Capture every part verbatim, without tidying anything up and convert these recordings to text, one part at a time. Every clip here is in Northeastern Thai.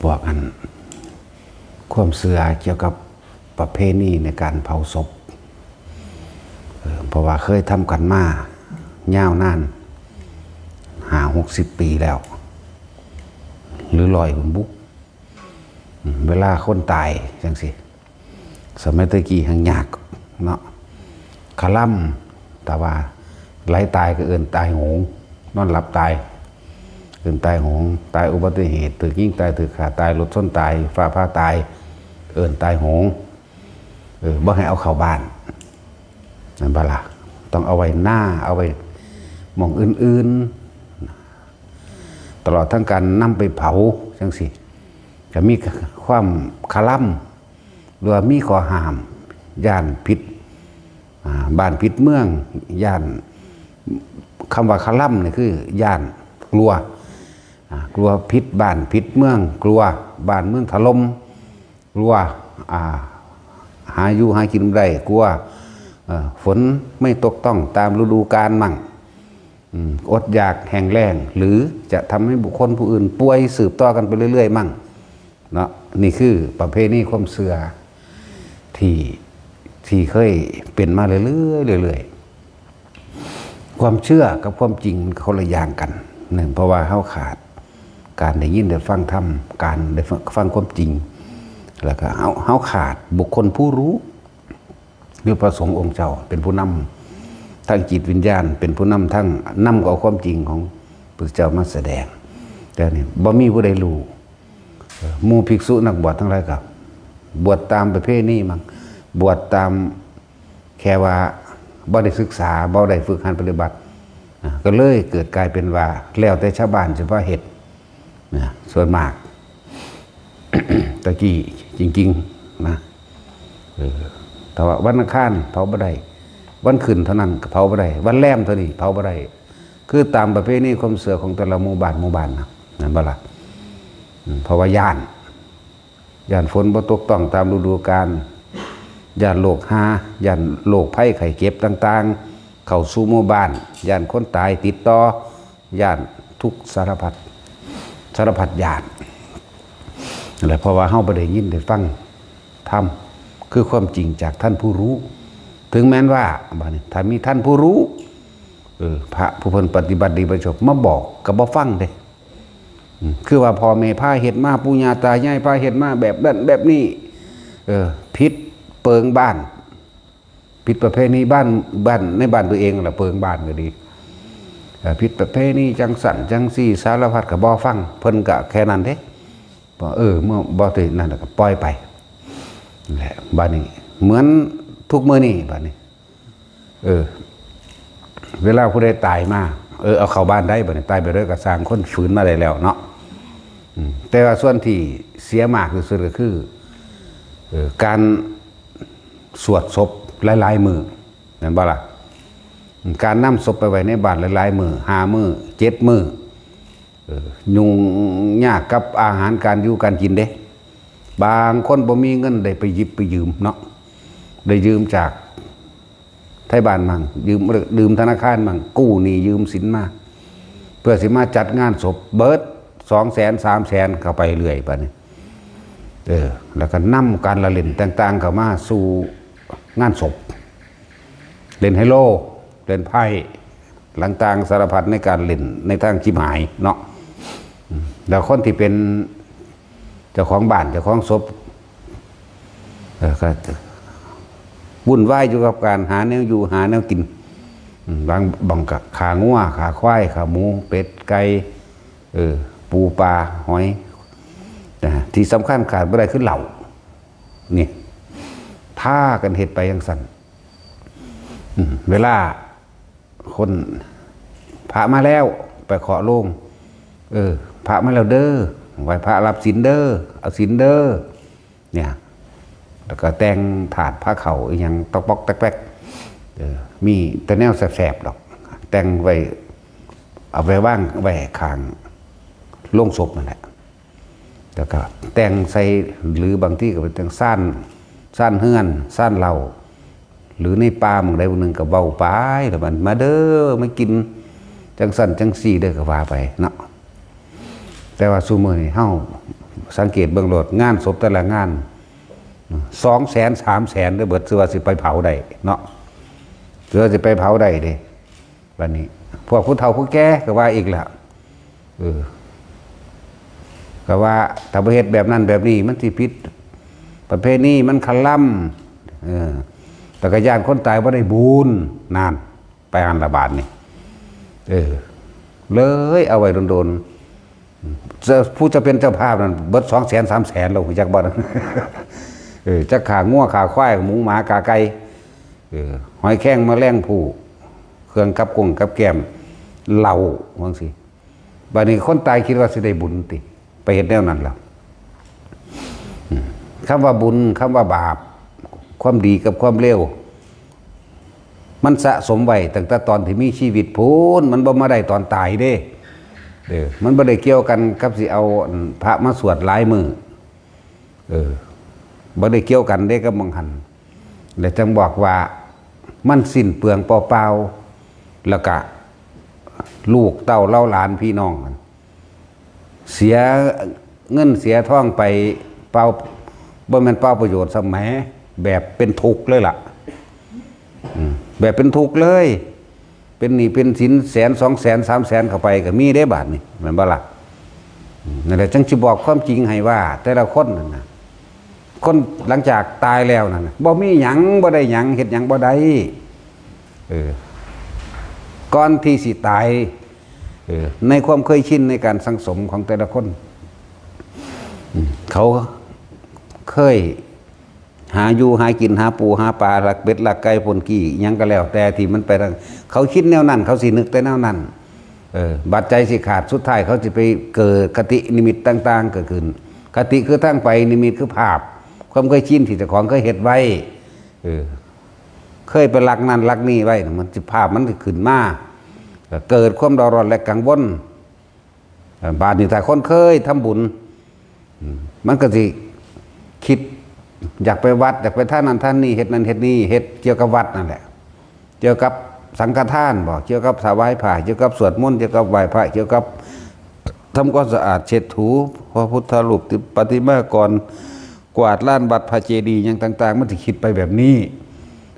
บอกอันความเชื่อเกี่ยวกับประเพณีในการเผาศพ เออ เพราะว่าเคยทำกันมายาวนาน ห้าหกสิบปีแล้ว หรือร้อยพุ้นบุ อืม เวลาคนตายจังซี่ สมัยตะกี้หั้นยากเนาะ คลำ แต่ว่าไหลตายก็เอิ้นตายโหง นอนหลับตาย เอิ้นตายโหง ตายอุบัติเหตุ ถืกยิงตาย ถืกฆ่าตาย รถชนตาย ฟ้าผ่าตาย เอิ้นตายโหง เออ บ่ให้เอาเข้าบ้าน นั่นบ่ล่ะ ต้องเอาไว้หน้า เอาไว้หม่องอื่นๆ ตลอดทั้งการนำไปเผาจังซี่ ก็มีความคลำ หรือว่ามีข้อห้าม ย้านผิด อ่า บ้านผิดเมือง ย้าน คำว่าคลำนี่คือย้าน กลัว อ่า กลัวผิดบ้านผิดเมือง กลัวบ้านเมืองถล่ม กลัว อ่า หาอยู่หากินบ่ได้ กลัว เอ่อ ฝนไม่ตกต้องตามฤดูกาลมั่ง อืม อดอยากแห้งแล้ง หรือจะทำให้บุคคลผู้อื่นป่วยสืบต่อกันไปเรื่อยๆ มั่ง เนาะ นี่คือประเพณีความเชื่อที่ ที่เคยเป็นมาเรื่อยๆ เรื่อยๆ ความเชื่อกับความจริงมันคนละอย่างกัน หนึ่ง เพราะว่าเฮาขาดการได้ยินได้ฟังธรรม การได้ฟัง ฟังความจริง แล้วก็เฮา เฮาขาดบุคคลผู้รู้ คือพระสงฆ์องค์เจ้าเป็นผู้นำทางจิตวิญญาณ เป็นผู้นำทาง นำเอาความจริงของพระพุทธเจ้ามาแสดง แต่นี่บ่มีผู้ใดรู้ เอ่อ หมู่ภิกษุนักบวชทั้งหลายก็บวชตามประเพณีมั่ง บวชตามแค่ว่าบ่ได้ศึกษา บ่ได้ฝึกหัดปฏิบัติ อ่ะ ก็เลยเกิดกลายเป็นว่าแล้วแต่ชาวบ้านสิพาเฮ็ด นะ ส่วนมาก ตะกี้จริงๆ นะ เออ แต่ว่าวันอังคารเผาบ่ได้ วันขึ้นเท่านั้นก็เผาบ่ได้ วันแรมเท่านี้เผาบ่ได้ คือตามประเพณีความเชื่อของแต่ละหมู่บ้านหมู่บ้านนะ นั่นบ่ล่ะ อืม เพราะว่าย้าน ย้านฝนบ่ตกต้องตามฤดูกาล ย้านโรคฮา ย้านโรคภัยไข้เจ็บต่างๆ เข้าสู่หมู่บ้าน ย้านคนตายติดต่อ ย้านทุกสารพัด สารพัดย้าน นั่นแหละ เพราะว่าเฮาบ่ได้ยินได้ฟังธรรม คือความจริงจากท่านผู้รู้ ถึงแม้นว่า บัดนี้ ถ้ามีท่านผู้รู้ เออ พระผู้เพิ่นปฏิบัติดีประสบมาบอกก็บ่ฟังเด้ อืม คือว่าพ่อแม่พาเฮ็ดมา ปู่ย่าตายายพาเฮ็ดมาแบบนั้นแบบนี้ เออ ผิดเปิงบ้าน ผิดประเพณีบ้าน บ้าน ในบ้านตัวเองล่ะ เปิงบ้านก็ดี เอ่อ ผิดประเพณีจังสั่นจังซี่ สารพัดก็บ่ฟัง เพิ่นก็แค่นั้นเด้ บอก เออ เมื่อบ่ติดนั่นก็ปล่อยไป แหละ บัดนี้ เหมือนทุกมื้อนี้ บัดนี้ เออ เวลาผู้ใดตายมา เออ เอาเข้าบ้านได้ บัดนี้ ตายไปเลยก็สร้างคนฟื้นมาได้แล้วเนาะ อืม แต่ว่าส่วนที่เสียมากที่สุดก็คือ เออ การสวดศพหลายๆ มื้อ แม่นบ่ล่ะ การนำศพไปไว้ในบ้านหลายๆ มื้อ ห้ามื้อ เจ็ดมื้อ เออ ยุ่งยากกับอาหารการอยู่การกินเด้ บางคนบ่มีเงินได้ไปหยิบไปยืมเนาะ ได้ยืมจากไทบ้านมั่ง ยืม ยืมธนาคารมั่ง กู้หนี้ยืมสินมา เพื่อสิมาจัดงานศพ เบิดสองแสน สามแสน เข้าไปเรื่อยบัดนี้ เออ แล้วก็นำการละเล่นต่างๆ เข้ามาสู่งานศพ เล่นไฮโล เล่นไพ่ ต่างๆ สารพัดในการเล่นในทางชิบหายเนาะ อืม แล้วคนที่เป็นเจ้าของบ้านเจ้าของศพ เออ ก็วุ่นวายอยู่กับการหาแนวอยู่หาแนวกิน อืม บาง บางก็ฆ่างัว ฆ่าควาย ฆ่าหมู เป็ด ไก่ เออ ปู ปลา หอย นะ ที่สำคัญขาดบ่ได้คือเหล้า นี่ ถ้ากันเฮ็ดไปจังซั่น อืม เวลาคน พระมาแล้ว ไปเคาะโลง เออ พระมาแล้วเด้อ ไหว้พระรับศีลเด้อ เอาศีลเด้อ เนี่ย แล้วก็แต่งถาดพระเข้าอีหยังตอกปอกแตกแป๊ก เออ มีแต่แนวแสบๆ ดอก แต่งไว้ เอาไว้วางไว้ข้างโลงศพนั่นแหละ แล้วก็แต่งใส่ หรือบางทีก็ไปแต่งซ่าน ซ่านเฮือน ซ่านเหล้า หรือในป่าหม่องใดหม่องหนึ่งก็เว้าไป แล้วมัน "มาเด้อ มากินจังซั่นจังซี่เด้อ" ก็ว่าไปเนาะ แต่ว่าซุมื้อนี้เฮา สังเกตเบิ่งโลด งานศพแต่ละงาน สองแสน สามแสน เด้อ เบิด ซื่อว่าสิไปเผาได้เนาะ ซื่อว่าสิไปเผาได้เด้ บัดนี้ พวกผู้เฒ่าผู้แก่ก็ว่าอีกล่ะ เออ ก็ว่าถ้าบ่เฮ็ดแบบนั้นแบบนี้ มันสิผิดประเพณี มันคะลำ เออ แต่ก็ย้านคนตายบ่ได้บุญ นั่น ไปอันละบาดนี่ เออ เลยเอาไว้โดนๆ จะ ผู้จะเป็นเจ้าภาพนั่น เบิด สองแสน สามแสน แล้ว ฮู้จักบ่ เออ จักฆ่างัวฆ่าควาย หมูหมากาไก่ เออ หอยแครงแมลงภู่ เครื่องกับกงกับแกล้ม เหล้า ว่าจั่งซี้ บัดนี้คนตายคิดว่าสิได้บุญติ ไปเฮ็ดแนวนั้นแล้ว อืม คำว่าบุญ คำว่าบาป ความดีกับความเลว มันสะสมไว้ตั้งแต่ตอนที่มีชีวิตพู้น มันบ่มาได้ตอนตายเด้ เด้อ มันบ่ได้เกี่ยวกันกับสิเอาพระมาสวดหลายมื้อ เออ บ่ได้เกี่ยวกันเด้กับหม่องหั่น แล้วจั่งบอกว่ามันสิ้นเปลืองเปล่าๆ แล้วก็ลูกเต้าเหล่าหลานพี่น้อง เสียเงินเสียทองไปเปล่า บ่แม่นเปล่าประโยชน์ซ้ำแหม แบบเป็นทุกข์เลยล่ะ อืม แบบเป็นทุกข์เลย เป็นหนี้เป็นสินแสน สองแสน สามแสน เข้าไปก็มีเด้บาดนี้ แม่นบ่ล่ะ อืม นั่นแหละ จั่งสิบอกความจริงให้ว่า แต่ละคนนั่นน่ะ คนหลังจากตายแล้วนั่นน่ะ บ่มีหยัง บ่ได้หยัง เฮ็ดหยังบ่ได้ เออ ก่อนที่สิตาย เออ ในความเคยชินในการสั่งสมของแต่ละคน อืม เขาเคยหาอยู่หากิน หาปูหาปลา ลักเป็ดลักไก่ พ่นขี้ หยังก็แล้วแต่ที่มันไปทาง เขาคิดแนวนั้น เขาสินึกแต่แนวนั้น เออ บัดใจสิขาด สุดท้ายเขาสิไปเกิดคตินิมิตต่างๆ เกิดขึ้น คติคือทางไป นิมิตคือภาพ ความเคยชินที่เจ้าของเคยเฮ็ดไว้ เออ เคยไปลักนั่นลักนี่ไว้น่ะ มันสิ ภาพมันสิขึ้นมา ก็เกิดความเดือดร้อนและกังวล เอ่อ บาดนี้ถ้าคนเคยทำบุญ อืม มันก็สิคิดอยากไปวัด อยากไปท่านั้นท่านนี้ เฮ็ดนั่นเฮ็ดนี่ เฮ็ดเกี่ยวกับวัดนั่นแหละ เกี่ยวกับสังฆทานบ่ เกี่ยวกับถวายผ้า เกี่ยวกับสวดมนต์ เกี่ยวกับไหว้พระ เกี่ยวกับทำความสะอาดเช็ดถูพระพุทธรูป ประติมากรณ์ กวาดลานวัดพระเจดีย์หยังต่างๆ มันสิคิดไปแบบนี้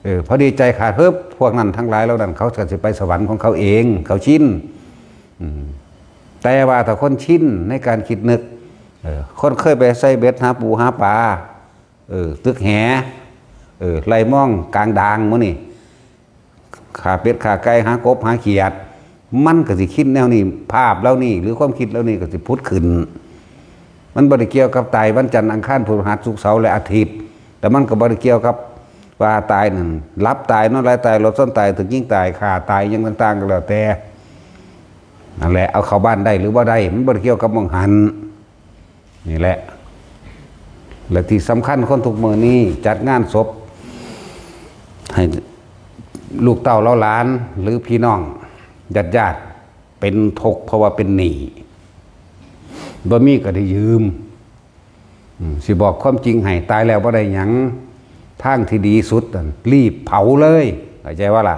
เออ พอดีใจขาด เฮิบ พวกนั้นทั้งหลายเหล่านั้น เขาก็สิไปสวรรค์ของเขาเอง เขาชิน อืม แต่ว่าถ้าคนชินในการคิดนึก เออ คนเคยไปใส่เบ็ดหาปูหาปลา เออ ตึกแห เออ ไล่มองกลางดางหมู่นี่ ฆ่าเป็ดฆ่าไก่ หากบหาเขียด มันก็สิคิดแนวนี้ ภาพเหล่านี้ หรือความคิดเหล่านี้ก็สิผุดขึ้น มันบ่ได้เกี่ยวกับตายวันจันทร์อังคารพฤหัสศุกร์เสาร์และอาทิตย์ แต่มันก็บ่ได้เกี่ยวกับว่าตายนั่น หลับตาย นอนหลายตาย รถชนตาย ถูกยิงตาย ฆ่าตาย หยังต่างๆ ก็แล้วแต่ นั่นแหละ เอาเข้าบ้านได้หรือบ่ได้ มันบ่ได้เกี่ยวกับหม่องหั้น นี่แหละ และที่สำคัญ คนทุกมื้อนี้จัดงานศพ ให้ลูกเต้าเหล่าหลาน หรือพี่น้องญาติๆ เป็นทุกข์เพราะว่าเป็นหนี้ บ่มีก็ได้ยืม อืม สิบอกความจริงให้ ตายแล้วบ่ได้หยัง ทางที่ดีสุดนั่น รีบเผาเลย เข้าใจบ่ล่ะ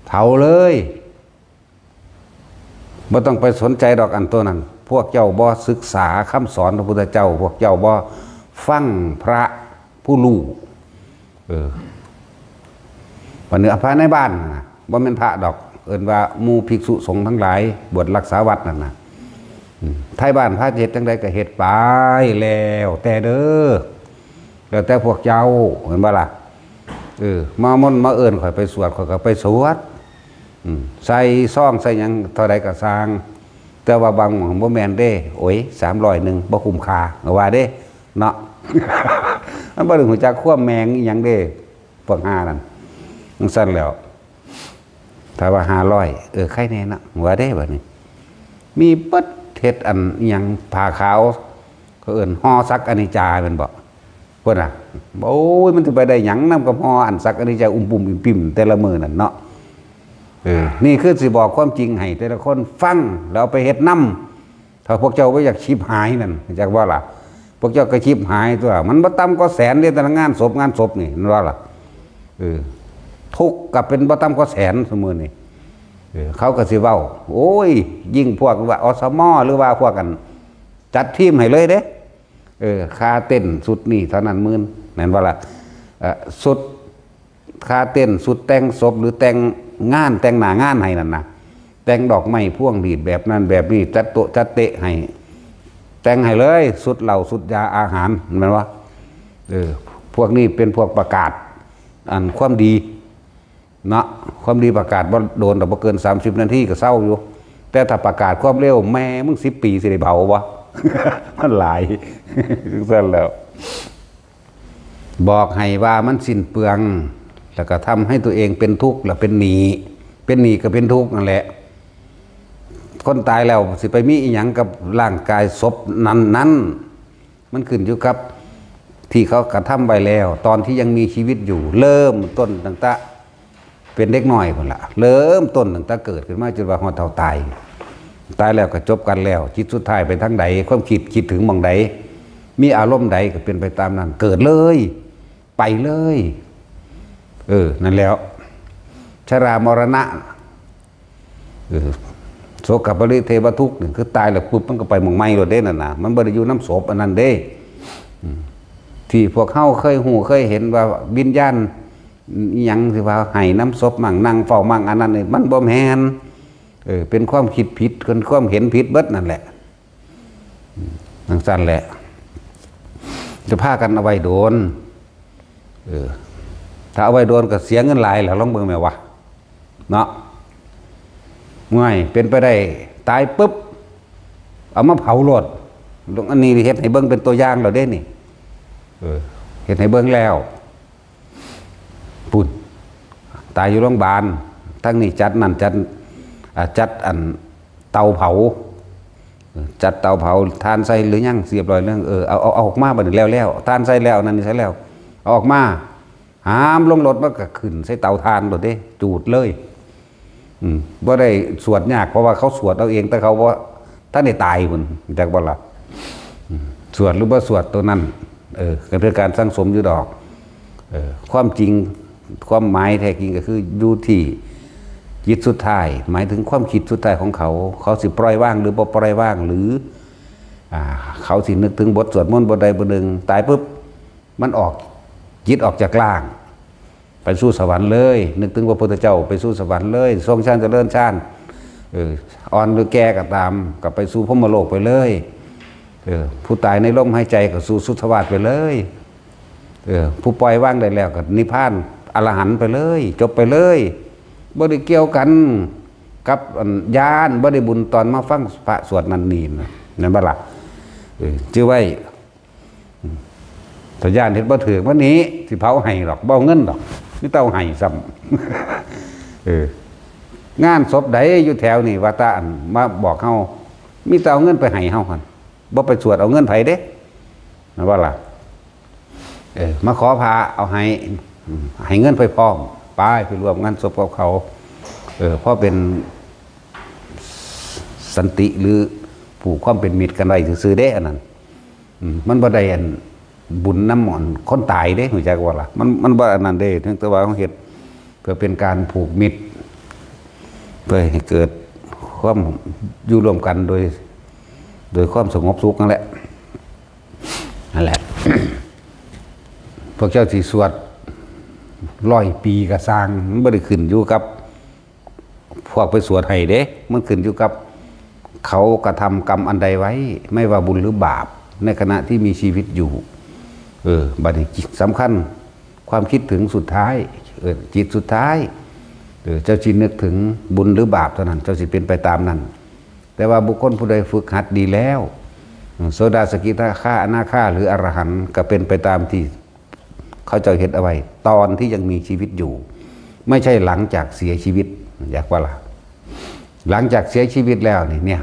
เผาเลย บ่ต้องไปสนใจดอกอันตัวนั้น พวกเจ้าบ่ศึกษาคำสอนพระพุทธเจ้า พวกเจ้าบ่ฟังพระผู้รู้ เออ บัดนี้พระในบ้านน่ะ บ่แม่นพระดอก เอิ้นว่าหมู่ภิกษุสงฆ์ทั้งหลาย บวชรักษาวัดนั่นน่ะ อืม ไทบ้านพาเฮ็ดจั่งใดก็เฮ็ดไป แล้วแต่เด้อ แล้วแต่พวกเจ้า แม่นบ่ล่ะ เออ มามนต์มาเอิ้นข้อยไปสวด ข้อยก็ไปสวด อืม ใส่ซองใส่หยังเท่าใดก็ซ่าง แต่ว่าบางหม่องบ่แม่นเด้ โอ้ย สามร้อยหนึ่ง บ่คุ้มค่า ก็ว่าเด้ เนาะ มันบ่ได้ฮู้จักความแม่งอีหยังเด้ พวกห่านั่น จั่งซั้นแล้ว ถ้าว่าห้าร้อย เออ ใครแน่เนาะ ว่าเด้บัดนี้ มีเบิด เฮ็ดอันอิหยังผ้าขาว เขาเอิ้นห่อสักอนิจจาแม่นบ่ เพิ่นน่ะ โอ้ย มันสิไปได้หยังนำกับห่ออันสักอนิจจา อุ้มปุ้มอิ่มปิ่มแต่ละมื้อนั่นเนาะ เออ นี่คือสิบอกความจริงให้แต่ละคนฟัง แล้วเอาไปเฮ็ดนำ ถ้าพวกเจ้าบ่อยากชิบหายนั่น จักว่าล่ะ พวกเจ้าก็ชิบหายตัว มันบ่ต่ำกว่าแสนเด้ แต่ละงานศพ งานศพนี่ แม่นบ่ล่ะ เออ ทุกข์ก็เป็นบ่ต่ำกว่าแสนซุมื้อนี่ เออ เขาก็สิเว้า โอ้ย ยิ่งพวกว่า อสม หรือว่าพวกกัน จัดทีมให้เลยเด้ เออ ค่าเต้นชุดนี้เท่านั้นหมื่น แม่นบ่ล่ะ เอ่อ ชุด ค่าเต้นชุดแต่งศพ หรือแต่งงาน แต่งหน้างานให้นั่นนะ แต่งดอกไม้พวงหรีดแบบนั้นแบบนี้ จัดโต๊ะจัดเต๊ะให้ แต่งให้เลย ชุดเหล้าชุดยาอาหาร แม่นบ่ เออ พวกนี้เป็นพวกประกาศ อันความดี เนาะ ความดีประกาศบ่โดนดอก บ่เกินสามสิบนาทีก็เซาอยู่ แต่ถ้าประกาศความเร็ว แม่มึงสิบปีสิได้เผาบ่ มันหลาย จั่งซั่นแล้ว บอกให้ว่ามันสิ้นเปลือง แล้วก็ทำให้ตัวเองเป็นทุกข์ แล้วเป็นหนี้ เป็นหนี้ก็เป็นทุกข์นั่นแหละ คนตายแล้วสิไปมีอิหยังกับร่างกายศพนั้นๆ มันขึ้นอยู่กับที่เขากระทำไว้แล้ว ตอนที่ยังมีชีวิตอยู่ เริ่มต้นตั้งแต่เป็นเด็กน้อยพุ้นละ เริ่มต้นตั้งแต่เกิดขึ้นมาจนว่าฮอดเฒ่าตาย ตายแล้วก็จบกันแล้ว จิตสุดท้ายไปทางใด ความคิดคิดถึงหม่องใด มีอารมณ์ใดก็เป็นไปตามนั้น เกิดเลย ไปเลย เออ นั่นแล้ว ชรามรณะ เออ โสกปริเทวทุกข์นี่คือตายแล้วปุ๊บมันก็ไปหม่องใหม่โลดเด้นั่นน่ะ มันบ่ได้อยู่นำศพอันนั้นเด้ อืม ที่พวกเฮาเคยฮู้เคยเห็นว่าวิญญาณอิหยังที่ว่าให้นำศพมั่ง นั่งเฝ้ามั่ง อันนั้นนี่มันบ่แม่น เออ เป็นความคิดผิด เป็นความเห็นผิดเบิดนั่นแหละ จั่งซั่นแหละ จะพากันเอาไว้โดน เออ ถ้าเอาไว้โดนก็เสียเงินหลายแหละ ลองเบิ่งแม่วะ เนาะ ง่าย เป็นไปได้ ตายปุ๊บ เอามาเผาโลด อันนี้เฮ็ดให้เบิ่งเป็นตัวอย่างแล้วเด้นี่ เออ เฮ็ดให้เบิ่งแล้ว ปุ้น ตายอยู่โรงพยาบาล ทั้งนี้จัดนั่นจัด อ่า จัดอันเตาเผา จัดเตาเผา ถ่านใส่หรือยัง เรียบร้อยแล้ว เออ เอา เอา เอาออกมาบัดนี้ แล้ว แล้ว ถ่านใส่แล้ว นั่นนี่ใส่แล้ว เอาออกมา หามลงรถ มันก็ขึ้นใส่เตาถ่านโลดเด้ จูดเลย อืม บ่ได้สวดยาก เพราะว่าเขาสวดเอาเอง แต่เขาบ่ทันได้ตายพุ้น จักบ่ล่ะ อืม สวดหรือบ่สวดตัวนั้น เออ ก็เป็นการสั่งสมอยู่ดอก เออ ความจริง ความหมายแท้จริงก็คืออยู่ที่จิตสุดท้าย หมายถึงความคิดสุดท้ายของเขา เขาสิปล่อยวางหรือบ่ปล่อยวาง หรือ อ่า เขาสินึกถึงบทสวดมนต์บทใดบทหนึ่ง ตายปุ๊บ มันออก จิตออกจากร่าง ไปสู่สวรรค์เลย นึกถึงพระพุทธเจ้า ไปสู่สวรรค์เลย ทรงฌานเจริญฌาน เออ อ่อนหรือแก่ก็ตาม ก็ไปสู่พรหมโลกไปเลย เออ ผู้ตายในลมหายใจก็สู่สุทธาวาสไปเลย เออ ผู้ปล่อยวางได้แล้วก็นิพพานอรหันต์ไปเลย จบไปเลย บ่ได้เกี่ยวกันกับอันญาณ บ่ได้บุญตอนมาฟังพระสวดนั่นนี่นะ นั่นบ่ล่ะ เออ จื่อไว้ อืม ถ้าย้านเฮ็ดบ่ถืก มื้อนี้สิเผาให้ดอก บ่เอาเงินดอก มีแต่เอาให้ซ้ำ เออ งานศพใดอยู่แถวนี่ ว่าแต่อันมาบอกเฮา มีแต่เอาเงินไปให้เฮาหั่น บ่ไปสวดเอาเงินไผเด้ แม่นบ่ล่ะ เออ มาขอพระเอาให้ อืม ให้เงินไปพร้อม ไป ไปร่วมงานศพกับเขา เออ เพราะเป็นสันติหรือผูกความเป็นมิตรกันไว้ซื่อๆเด้ อันนั้น อืม มันบ่ได้อันบุญนำอันคนตายเด้ รู้จักบ่ล่ะ มัน มันบ่อันนั้นเด้ เพียงแต่ว่าเฮาเฮ็ดเพื่อเป็นการผูกมิตร เพื่อให้เกิดความอยู่ร่วมกันโดย โดยความสงบสุขนั่นแหละ นั่นแหละ พวกเจ้าสิสวดร้อยปีก็ซ่าง มันบ่ได้ขึ้นอยู่กับ พวกไปสวดให้เด้ มันขึ้นอยู่กับเขากระทำกรรมอันใดไว้ ไม่ว่าบุญหรือบาป ในขณะที่มีชีวิตอยู่ เออ บัดนี้สำคัญ ความคิดถึงสุดท้าย เออ จิตสุดท้าย เออ เจ้าสินึกถึงบุญหรือบาปเท่านั้น เจ้าสิเป็นไปตามนั้น แต่ว่าบุคคลผู้ใดฝึกหัดดีแล้ว โสดา สกิทาคา อนาคา หรืออรหันต์ ก็เป็นไปตามที่ เขาเจ้าเฮ็ดเอาไว้ ตอนที่ยังมีชีวิตอยู่ ไม่ใช่หลังจากเสียชีวิต อยากว่าล่ะ หลังจากเสียชีวิตแล้วนี่ เนี่ย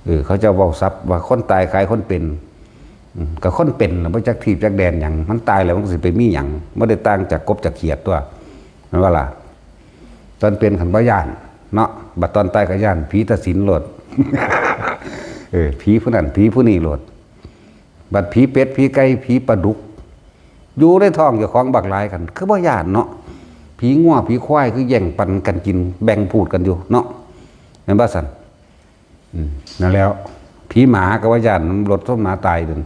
เออ เขาเจ้าเว้าศัพท์ว่าคนตายคล้ายคนเป็น อืม ก็คนเป็นน่ะ บ่จักทีบจักแดนหยัง มันตายแล้วมันก็สิไปมีหยัง บ่ได้ต่างจากกบจากเขียดตัว แม่นบ่ล่ะ ตอนเป็นคันบ่ย้านเนาะ บัดตอนตายก็ย้านผีตาสินโลด เออ ผีผู้นั้น ผีผู้นี้โลด บัดผีเป็ด ผีไก่ ผีปลาดุก อยู่ในท้องเจ้าของบักหลายคัน คือบ่ย้านเนาะ ผีงัว ผีควาย คือแย่งปันกันกิน แบ่งพูดกันอยู่เนาะ แม่นบ่ซั่น อืม นั่นแล้ว ผีหมาก็ว่าย่าน มันรถส้มหมาตายนั่น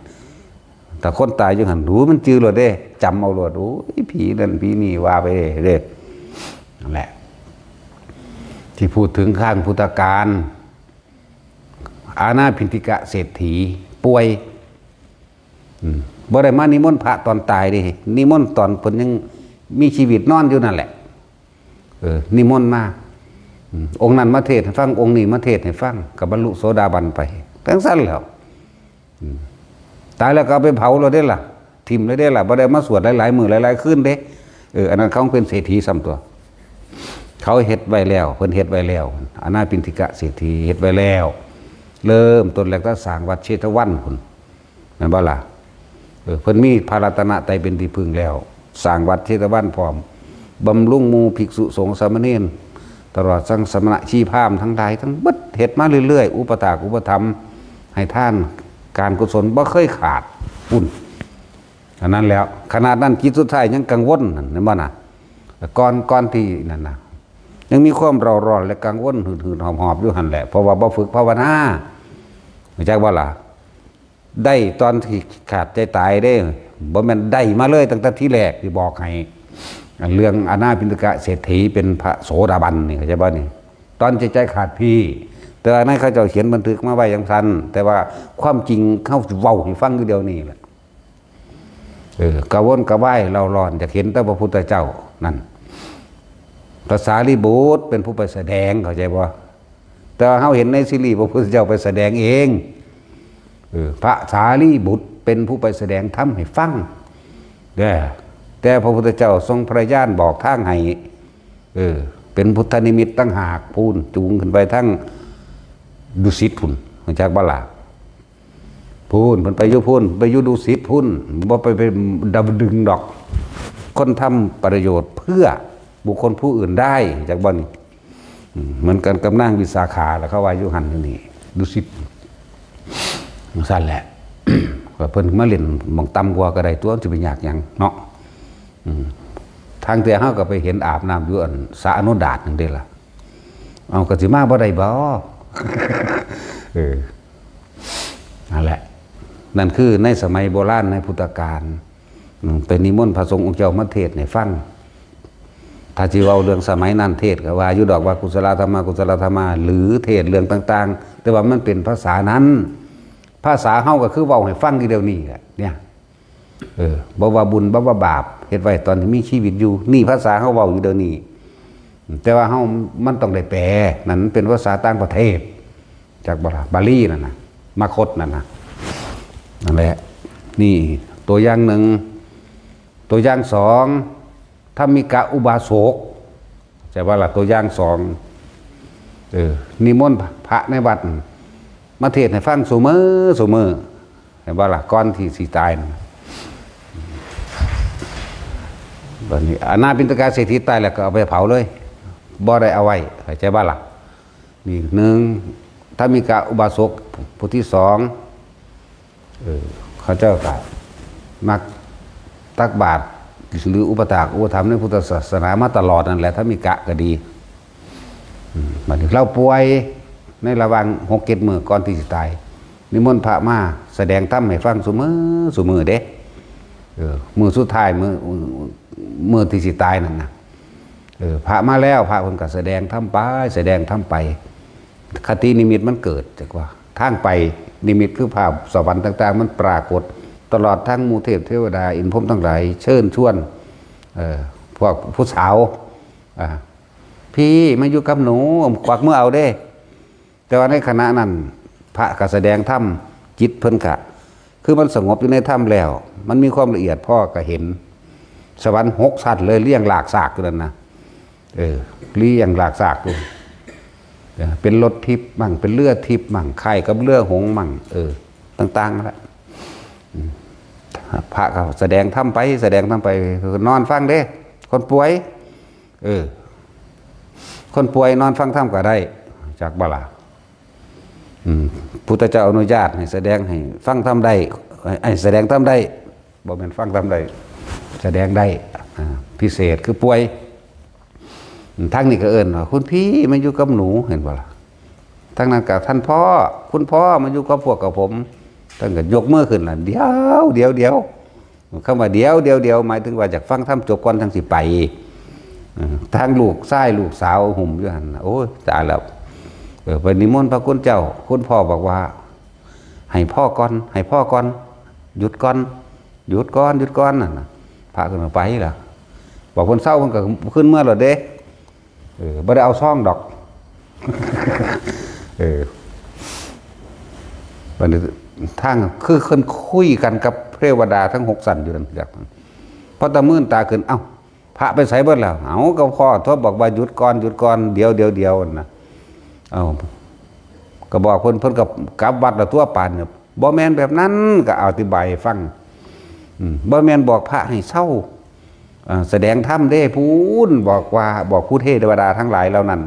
แต่คนตายอยู่หั่น รู้มันจื่อโลดเด้ จำเอาโลด โอ้ย ผีนั่นผีนี่ว่าไปเด้ นั่นแหละ ที่พูดถึงข้างพุทธกาล อานาพินติกะเศรษฐี ป่วย อืม บ่ได้มานิมนต์พระตอนตายเด้ นิมนต์ตอนเพิ่นยังมีชีวิตนอนอยู่นั่นแหละ เออ นิมนต์มา อืม องค์นั้นมาเทศน์ให้ฟัง องค์นี้มาเทศน์ให้ฟัง ก็บรรลุโสดาบันไป จั่งซั้นแหล้ว อืม ตายแล้วก็เอาไปเผาเลยเด้ล่ะ ถิ่มเลยเด้ล่ะ บ่ได้มาสวดหลายๆมื้อหลายๆคืนเด้ เออ อันนั้นเขาเป็นเศรษฐีซ้ำตัว เขาเฮ็ดไว้แล้ว เพิ่นเฮ็ดไว้แล้ว อานาพินติกะเศรษฐีเฮ็ดไว้แล้ว เริ่มต้นแรกก็สร้างวัดเชตวันพุ้น แม่นบ่ล่ะ เออ เพิ่นมีพระรัตนตรัยเป็นที่พึ่งแล้ว สร้างวัดเชตวันพร้อม บำรุงหมู่ภิกษุสงฆ์สามเณร ตลอดทั้งสมณะชีพราหมณ์ทั้งหลายทั้งเบิด เฮ็ดมาเรื่อยๆ อุปถากอุปถัมภ์ ให้ทาน การกุศลบ่เคยขาด พุ้น อันนั้นแล้ว ขนาดนั้นจิตสุดท้ายยังกังวลนั่น เห็นบ่น่ะ ก่อน ก่อนที่นั่นน่ะ ยังมีความเร่าร้อนและกังวลหืดๆหอบๆอยู่หั่นแหละ เพราะว่าบ่ฝึกภาวนา รู้จักบ่ล่ะ ได้ตอนที่ขาดใจตายเด้ บ่แม่นได้มาเลยตั้งแต่ทีแรก สิบอกให้ อันเรื่องอานาพินติกะเศรษฐีเป็นพระโสดาบันนี่ เข้าใจบ่นี่ ตอนใจใจขาดพี้ แต่ว่าในเขาเจ้าเขียนบันทึกมาไว้จั่งซั้น แต่ว่าความจริงเขาเว้าให้ฟังอยู่เดี๋ยวนี้แหละ เออ กระวนกระวายเร่าร้อน อยากเห็นแต่พระพุทธเจ้า นั่น พระสารีบุตรเป็นผู้ไปแสดง เข้าใจบ่ แต่ว่าเฮาเห็นในซีรีส์พระพุทธเจ้าไปแสดงเอง เออ พระสารีบุตรเป็นผู้ไปแสดงธรรมให้ฟัง เด้อ แต่พระพุทธเจ้าทรงพระญาณบอกทางให้ เออ เป็นพุทธนิมิตต่างหาก พุ้น จูงขึ้นไปทางดุสิตพุ้น รู้จักบ่ล่ะ พุ้น เพิ่นไปอยู่พุ้น ไปอยู่ดุสิตพุ้น บ่ไป ไปดำดึงดอก คนทำประโยชน์เพื่อบุคคลผู้อื่นได้ รู้จักบ่นี่ อืม เหมือนกันกับนางวิสาขาล่ะ เขาว่าอยู่หั่นอยู่นี่ ดุสิต จั่งซั้นแหละ ก็เพิ่นมาเล่นหม่องต่ำกว่าก็ได้ตั๊ว สิไปยากหยังเนาะ อืม ทางเทื่อเฮาก็ไปเห็นอาบน้ำอยู่อันสระอโนดาตนั่นเด้ล่ะ เอา ก็สิมาบ่ได้บ่ เออ นั่นแหละ นั่นคือในสมัยโบราณในพุทธกาล อืม ไปนิมนต์พระสงฆ์องค์เจ้ามาเทศน์ให้ฟัง ถ้าสิเว้าเรื่องสมัยนั้นเทศน์ก็ว่าอยู่ดอกว่ากุศลธรรมะ กุศลธรรมะ หรือเทศน์เรื่องต่างๆ แต่ว่ามันเป็นภาษานั้น ภาษาเฮาก็คือเว้าให้ฟังอยู่เดี๋ยวนี้แหละ เนี่ย เออ บ่ว่าบุญ บ่ว่าบาป เฮ็ดไว้ตอนที่มีชีวิตอยู่ นี่ภาษาเฮาเว้าอยู่เดี๋ยวนี้ แต่ว่าเฮา มันต้องได้แปล นั่นมันเป็นภาษาต่างประเทศ จักบ่ล่ะ บาลีนั่นน่ะ มคธนั่นน่ะ นั่นแหละ นี่ตัวอย่างหนึ่ง ตัวอย่างสอง ธรรมิกะอุบาสก ใช่บ่ล่ะ ตัวอย่างสอง เออ นิมนต์พระในวัด มาเทศน์ให้ฟังซุมื้อซุมื้อ เห็นบ่ล่ะ ก่อนที่สิตายนั่นน่ะ บัดนี้อานาปิณฑกะเศรษฐีตายแล้วก็เอาไปเผาเลย บ่ได้เอาไว้ เข้าใจบ่ล่ะ นี่หนึ่ง ธรรมิกะอุบาสกผู้ที่สอง เออ เขาเจ้าก็มักตักบาตรหรืออุปถากอุปถัมภ์ในพุทธศาสนามาตลอดนั่นแหละ ธรรมิกะก็ดี อืม บัดนี้ลาวป่วยในระหว่างหกเจ็ดมื้อก่อนที่สิตาย นิมนต์พระมาแสดงธรรมให้ฟังซุมื้อซุมื้อเด้ เออ มื้อสุดท้าย มื้อ มื้อที่สิตายนั่นน่ะ เออ พระมาแล้ว พระเพิ่นก็แสดงธรรมไป แสดงธรรมไป คตินิมิตมันเกิด จักว่า ทางไปนิมิตคือภาพสวรรค์ต่างๆ มันปรากฏ ตลอดทั้งหมู่เทพเทวดา อินทร์พรหมทั้งหลาย เชิญชวน เอ่อ พวกผู้สาว อ่า พี่มาอยู่กับหนู กวักมือเอาเด้ แต่ว่าในขณะนั้น พระก็แสดงธรรม จิตเพิ่นกะ คือมันสงบอยู่ในธรรมแล้ว มันมีความละเอียดพอก็เห็น สวรรค์หกชั้นเลย เรียงหลากซากอยู่นั่นนะ เออ เรียงหลากซากอยู่ เออ เป็นรถทิพย์มั่ง เป็นเรือทิพย์มั่ง คล้ายกับเรือหงส์มั่ง เออ ต่างๆนั่นแหละ อืม พระก็แสดงธรรมไป แสดงธรรมไป นอนฟังเด้ คนป่วย เออ คนป่วยนอนฟังธรรมก็ได้ จักบ่ล่ะ อืม พุทธเจ้าอนุญาตให้แสดงให้ฟังธรรมได้ ให้แสดงธรรมได้ บ่แม่นฟังธรรมได้ แสดงได้ อ่า พิเศษคือป่วย อืม ทางนี้ก็เอิ้นว่า คุณพี่มาอยู่กับหนู เห็นบ่ล่ะ ทั้งนั้นก็ "ท่านพ่อ คุณพ่อมาอยู่กับพวกกับผม" ท่านก็ยกมือขึ้นละ "เดี๋ยวเดี๋ยวเดี๋ยว" คำว่า "เดี๋ยวเดี๋ยวเดี๋ยว" หมายถึงว่าอยากฟังธรรมจบก่อนจั่งสิไป เออ ทั้งลูกชายลูกสาวหุ้มอยู่หั่นน่ะ โอ้ย ตายแล้ว เออ ไปนิมนต์พระคุณเจ้า คุณพ่อบอกว่า "ให้พ่อก่อน ให้พ่อก่อน หยุดก่อน หยุดก่อน หยุดก่อน" นั่นน่ะ พระก็ไปแล้ว บอกเพิ่นเซา เพิ่นก็ขึ้นเมือแล้วเด้ เออ บ่ได้เอาซองดอก เออ บัดนี้ทางคือเพิ่นคุยกันกับเทวดาทั้งหกชั้นอยู่นั่น พอตะมื่นตาขึ้น "เอ้า พระไปไสเบิดแล้ว" "เอ้า ก็พ่อโทรบอกว่าหยุดก่อน หยุดก่อน เดี๋ยวเดี๋ยวเดี๋ยว" นั่นนะ "เอ้า ก็บอกเพิ่น เพิ่นก็กลับวัดแล้วตัวป่านเนี่ย" "บ่แม่นแบบนั้น" ก็อธิบายให้ฟัง อืม "บ่แม่นบอกพระให้เซา อ่า แสดงธรรมเด้ พู้นบอกว่า บอกผู้เทวดาทั้งหลายเหล่านั้น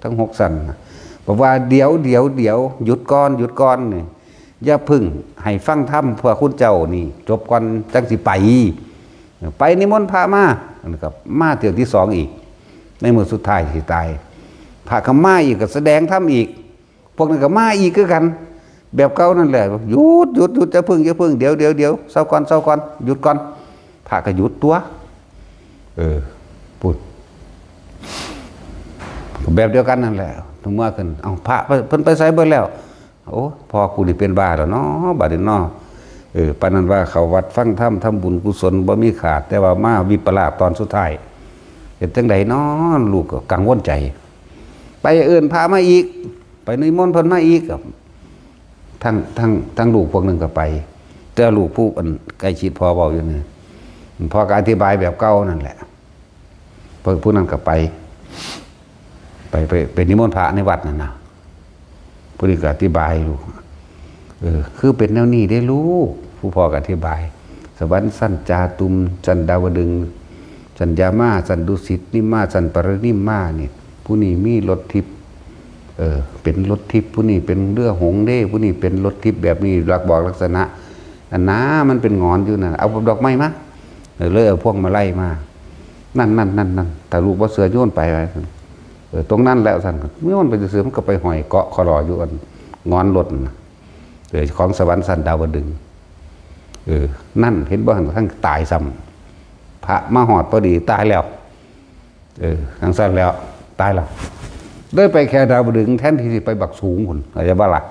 ทั้งหกชั้นน่ะ บอกว่า เดี๋ยว เดี๋ยว เดี๋ยว หยุดก่อน หยุดก่อน นี่ อย่าพึ่งให้ฟังธรรม พวกคุณเจ้านี่จบก่อนจั่งสิไป ไปนิมนต์พระมา" อันนี้ก็มาเที่ยวที่สองอีก ในมื้อสุดท้ายสิตาย พระก็มาอีก ก็แสดงธรรมอีก พวกนั้นก็มาอีกคือกัน แบบเก่านั่นแหละ "หยุด หยุด หยุด อย่าพึ่ง อย่าพึ่ง เดี๋ยว เดี๋ยว เดี๋ยว เซาก่อน เซาก่อน หยุดก่อน" พระก็หยุดตัว เออ พูด แบบเดียวกันนั่นแหละ ถึงเมื่อขึ้น "เอ้า พระเพิ่นไปไสเบิดแล้ว" "โอ้ พ่อกูนี่เป็นบ้าแล้วเนาะ บัดนี้เนาะ เออ ปานนั้นว่าเข้าวัดฟังธรรม ทำบุญกุศลบ่มีขาด แต่ว่ามาวิปลาสตอนสุดท้าย เฮ็ดจั่งใดเนาะ" ลูกก็กังวลใจ ไปเอิ้นพระมาอีก ไปนิมนต์เพิ่นมาอีก ทั้ง ทั้ง ทั้งลูกพวกหนึ่งก็ไป แต่ลูกผู้อันใกล้ชิดพ่อเว้าอยู่นี่ พ่อก็อธิบายแบบเก่านั่นแหละ เพิ่นผู้นั้นก็ไป ไป ไป ไปนิมนต์พระในวัดนั่นนะ ผู้นี้ก็อธิบายลูก เออ คือเป็นแนวนี้เด้ลูก ผู้พ่อก็อธิบาย สวรรค์ชั้นจาตุม ชั้นดาวดึงส์ ชั้นยามา ชั้นดุสิต นิมมา ชั้นปรินิมมานี่ ผู้นี้มีรถทิพย์ เออ เป็นรถทิพย์ ผู้นี้เป็นเรือหงส์เด้ ผู้นี้เป็นรถทิพย์แบบนี้ ลักบอกลักษณะ อันน้ามันเป็นหงอนอยู่นั่น เอาดอกไม้มา เออ เลยเอาพวงมาลัยมา นั่น นั่น นั่น นั่น ถ้าลูกบ่เชื่อโยนไปว่าซั่น เออ ตรงนั้นแล้วซั่น โยนไปซื่อๆ มันก็ไปห้อยเกาะคอลออยู่อันหงอนรถน่ะ เออ ของสวรรค์ชั้นดาวดึงส์ เออ นั่น เห็นบ่ หั่นทั้งตายซ้ำ พระมาฮอดพอดี ตายแล้ว เออ จั่งซั่นแล้ว ตายแล้ว เลยไปแค่ดาวดึงส์ แทนที่สิไปบักสูงพุ้น เข้าใจบ่ล่ะ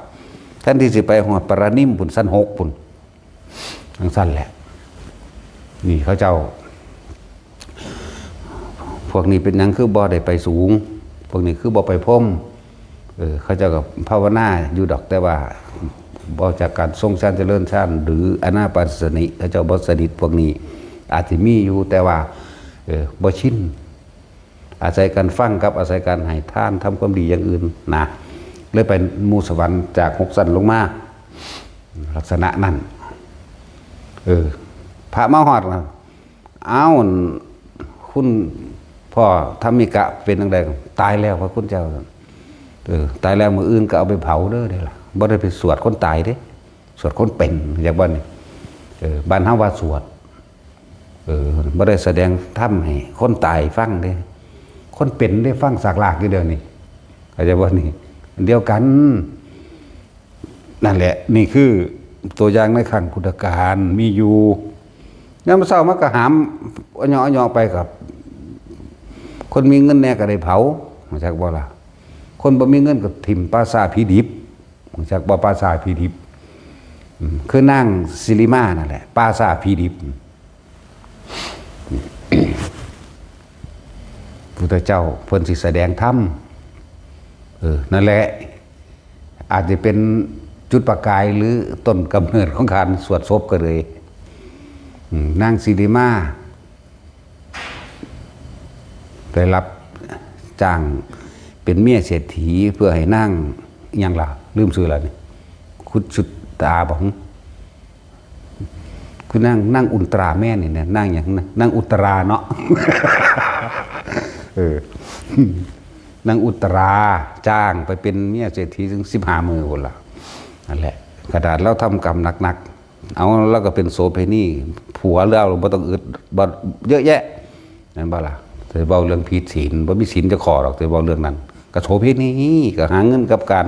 แทนที่สิไปฮอดปรานิมพุ้น ชั้นหกพุ้น จั่งซั่นแหละ นี่เขาเจ้า พวกนี้เป็นหยังคือบ่ได้ไปสูง พวกนี้คือบ่ไปพรหม เออ เขาเจ้าก็ภาวนาอยู่ดอก แต่ว่าบ่จากการทรงฌานเจริญฌาน หรืออานาปานสติ เขาเจ้าบ่สนิท พวกนี้อาจสิมีอยู่ แต่ว่า เออ บ่ชิน อาศัยการฟังกับอาศัยการให้ทาน ทำความดีอย่างอื่นนะ เลยไปหมู่สวรรค์จากหกชั้นลงมา ลักษณะนั้น เออ พระมาฮอดนะ "อ้าว คุณพ่อธรรมิกะเป็นจั่งใด" "ตายแล้วพระคุณเจ้า" เออ "ตายแล้วมื้ออื่นก็เอาไปเผาเด้อ" เด้ล่ะ บ่ได้ไปสวดคนตายเด้ สวดคนเป็น อยากบ่นี่ เออ บ้านเฮาว่าสวด เออ บ่ได้แสดงธรรมให้คนตายฟังเด้ คนเป็นได้ฟังสากลากอยู่เดี๋ยวนี้ เข้าใจบ่นี่ อันเดียวกัน นั่นแหละ นี่คือตัวอย่างในครั้งพุทธกาลมีอยู่ ยามเช้ามาก็หามอะเหยาะอะเหยาะไปกับ คนมีเงินแน่ก็ได้เผา รู้จักบ่ล่ะ คนบ่มีเงินก็ถิ่มป่าช้าผีดิบ รู้จักบ่ ป่าช้าผีดิบ อืม คือนางสิริมานั่นแหละ ป่าช้าผีดิบ พุทธเจ้าเพิ่นสิแสดงธรรม เออ นั่นแหละ อาจจะเป็นจุดประกายหรือต้นกำเนิดของการสวดศพก็เลย อืม นางสิริมา ได้รับจ้างเป็นเมียเศรษฐีเพื่อให้นางหยังล่ะ ลืมชื่อแล้วนี่ คุชุตาบ่ คือนาง นางอุลตร้าแมนนี่นะ นางหยังนะ นางอุตราเนาะ เออ นางอุตราจ้างไปเป็นเมียเศรษฐีถึงสิบห้ามื้อพุ้นล่ะ นั่นแหละ ขนาดลาวทำกรรมหนักๆ เอา ลาวก็เป็นโสเภณี ผัวลาวบ่ต้องอึด บ่ เยอะแยะ แม่นบ่ล่ะ สิเว้าเรื่องผิดศีล บ่มีศีลจักข้อดอก สิเว้าเรื่องนั้น กะโสเภณี กะหาเงินกับการ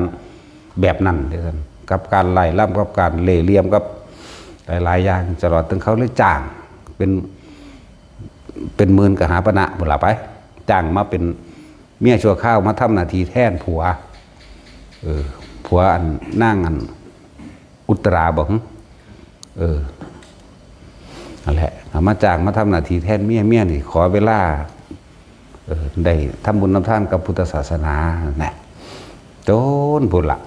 แบบนั้นเด้อท่าน กับการไล่ลำ กับการเล่ห์เหลี่ยม กับหลายๆอย่าง ตลอดถึงเขาเลยจ้าง เป็น เป็นหมื่นกะหาปณะพุ้นล่ะไป จ้างมาเป็นเมียชั่วคราว มาทำหน้าที่แทนผัว เออ ผัวอันนางอันอุตราบ่ เออ นั่นแหละ เอามาจ้างมาทำหน้าที่แทนเมีย เมียนี่ขอเวลา เออ ได้ทำบุญทำทานกับพุทธศาสนานะ จนพุ้นล่ะ